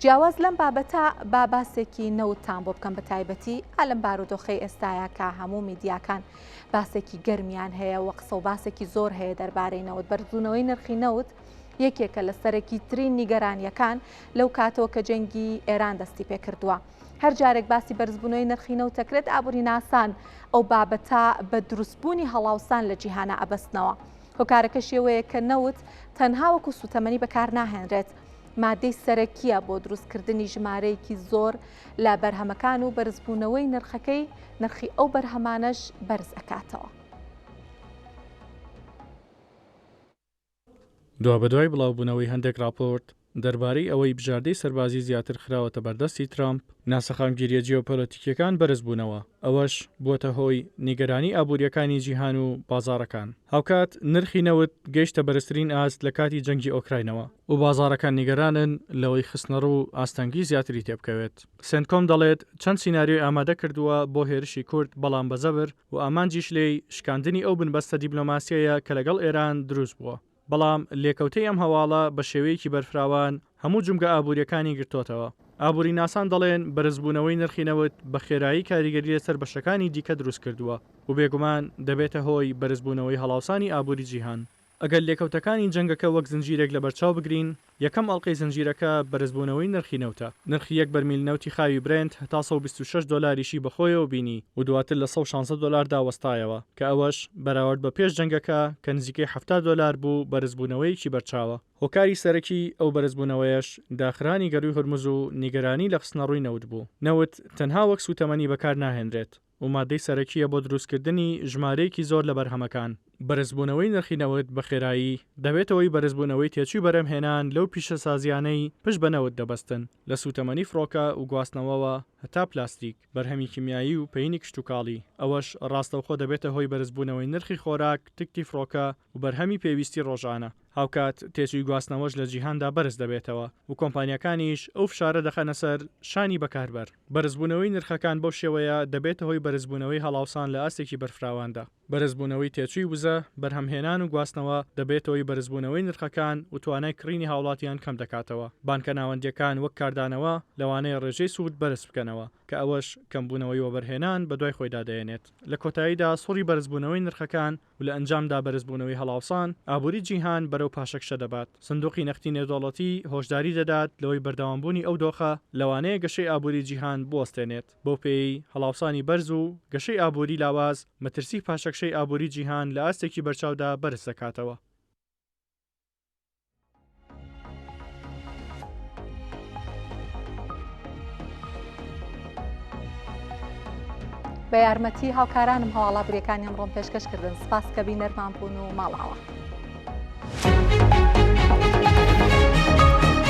جیاواز لەم بابەتە با باسێکی نەوتتان بۆ بکەم بە تایبەتی ئا لەم بارودۆخەی ئێستایا کە هەموو میدیاکان باسێکی گەرمیان هەیە و قسە و باسێکی زۆر هەیە دەربارەی نەوت بەرزبوونەوەی نرخی نەوت یەکێکە لە سەرەکی ترین نیگەرانیەکان لەو کاتەوە کە جەنگی ئێران دەستی پێکردووە. هەر جارێک باسی بەرزبوونەوەی نرخی نەوت دەکرێت ئابووریناسان ئەو بابەتە بە دروستبوونی هەڵاوسان لە جیهانا ئەبەستنەوە. هۆکارەکەشی ئەوەیە کە نەوت تەنها وەکو سووتەمەنی بەکارناهێنرێت، مادەی سەرەکییە بۆ دروستکردنی ژمارەیەکی زۆر لە بەرهەمەکان و بەرزبوونەوەی نرخەکەی نرخی ئەو بەرهەمانەش بەرز ئەکاتەوە. دوابەدوای بڵاوبوونەوەی هەندێک ڕاپۆرت دەربارەی ئەوەی بژاردەی سەربازی زیاتر خراوەتە بەردەستی ترەمپ، ناسەقامگیرییە جیۆپۆلەتیکییەکان بەرزبوونەوە، ئەوەش بووەتە هۆی نیگەرانی ئابوورییەکانی جیهان و بازاڕەکان. هاوکات نرخی نەوت گەیشتە بەرزترین ئاست لە کاتی جەنگی ئۆکراینەوە، و بازاڕەکان نیگەرانن لەوەی خستنەڕوو ئاستەنگی زیاتری تێبکەوێت. سێنتکۆم دەڵێت، چەند سیناریۆی ئامادە کردووە بۆ هێرشی کورد، بەڵام بە زەبر، و ئامانجیش لێی شکاندنی ئەو بنبەستە دیبلۆماسییەیە کە لەگەڵ ئێران دروست بووە. بەڵام لێکەوتەی ئەم هەواڵە بە شێوەیەکی بەرفراوان هەموو جومگە ئابوورییەکانی گرتۆتەوە. ئابووریناسان دەڵێن بەرزبوونەوەی نرخی نەوت بە خێرایی کاریگەری لەسەر بەشەکانی دیکە دروست کردووە و بێگومان دەبێتە هۆی بەرزبوونەوەی هەڵاوسانی ئابووری جیهان. ئەگەر لێکەوتەکانی جەنگەکە وەک زنجیرێک لەبەرچاو بگرین، یەکەم ئەڵقەی زنجیرەکە بەرزبوونەوەی نرخی نەوتە. نرخی یەک بەرمیل نەوتی خاوی برێنت هەتا 126 دۆلاریشی بەخۆیەوە بینی و دواتر لە 116 دۆلاردا وەستایەوە، کە ئەوەش بەراورد بە پێش جەنگەکە کە نزیکەی 70 دۆلار بوو بەرزبوونەوەیەکی بەرچاوە. هۆکاری سەرەکی ئەو بەرزبوونەوەیەش داخرانی گەرووی هورمز و نیگەرانی لە خستنەڕووی نەوت بوو. نەوت تەنها وەک سووتەمەنی بەکارناهێنرێت، و مادەی سەرەکییە بۆ دروستکردنی ژمارەیەکی زۆر لە بەرهەمەکان. بەرزبوونەوەی نرخی نەوت بە خێرایی دەبێتە هۆی بەرزبوونەوەی تێچووی بەرهەمهێنان لەو پیشەسازییانەی پشت بە نەوت دەبەستن، لە سووتەمەنی فڕۆکە و گواستنەوەوە هەتا پلاستیک، بەرهەمی کیمیایی و پەیینی کشتوکاڵی، ئەوەش ڕاستەوخۆ دەبێتە هۆی بەرزبوونەوەی نرخی خۆراک، تکتی فڕۆکە و بەرهەمی پێویستی ڕۆژانە. هاوکات تێچووی گواستنەوەش لە جیهاندا بەرز دەبێتەوە و کۆمپانیاکانیش ئەو فشارە دەخەنە سەر شانی بەکاربەر. بەرزبوونەوەی نرخەکان بەو شێوەیە دەبێتە هۆی بەرزبوونەوەی هەڵاوسان لە ئاستێکی بەرفراواندا. بەرزبوونەوەی تێچووی وزە، بەرهەمهێنان و گواستنەوە دەبێتە هۆی بەرزبوونەوەی نرخەکان و توانای کڕینی هاوڵاتیان کەم دەکاتەوە. بانکە ناوەندییەکان وەک کاردانەوە لەوانەیە ڕێژەی سوود بەرز بکەنەوە، کە ئەوەش کەمبوونەوەی وەبەرهێنان بەدوای خۆیدا دەهێنێت. لە کۆتاییدا سوڕی بەرزبوونەوەی نرخەکان و لە ئەنجامدا بەرزبوونەوەی هەڵاوسان، ئابووری جیهان بەرەو پاشەکشە دەبات. سندوقی نەختی نێودەوڵەتی هۆشداری دەدات لەوەی بەردەوامبوونی ئەو دۆخە لەوانەیە گەشەی ئابووری جیهان بوەستێنێت، بەو پێیەی هەڵاوسانی بەرز و گەشەی ئابووری لاواز مەترسی پاشەکشەی ئابووری جیهان لە ئاستێکی بەرچاودا بەرز دەکاتەوە. بە یارمەتی هاوکارانم هەواڵا بریەکانی ئەمڕۆم پێشکەش کردن سپاس کە بینەرمان بوون و ماڵاوە.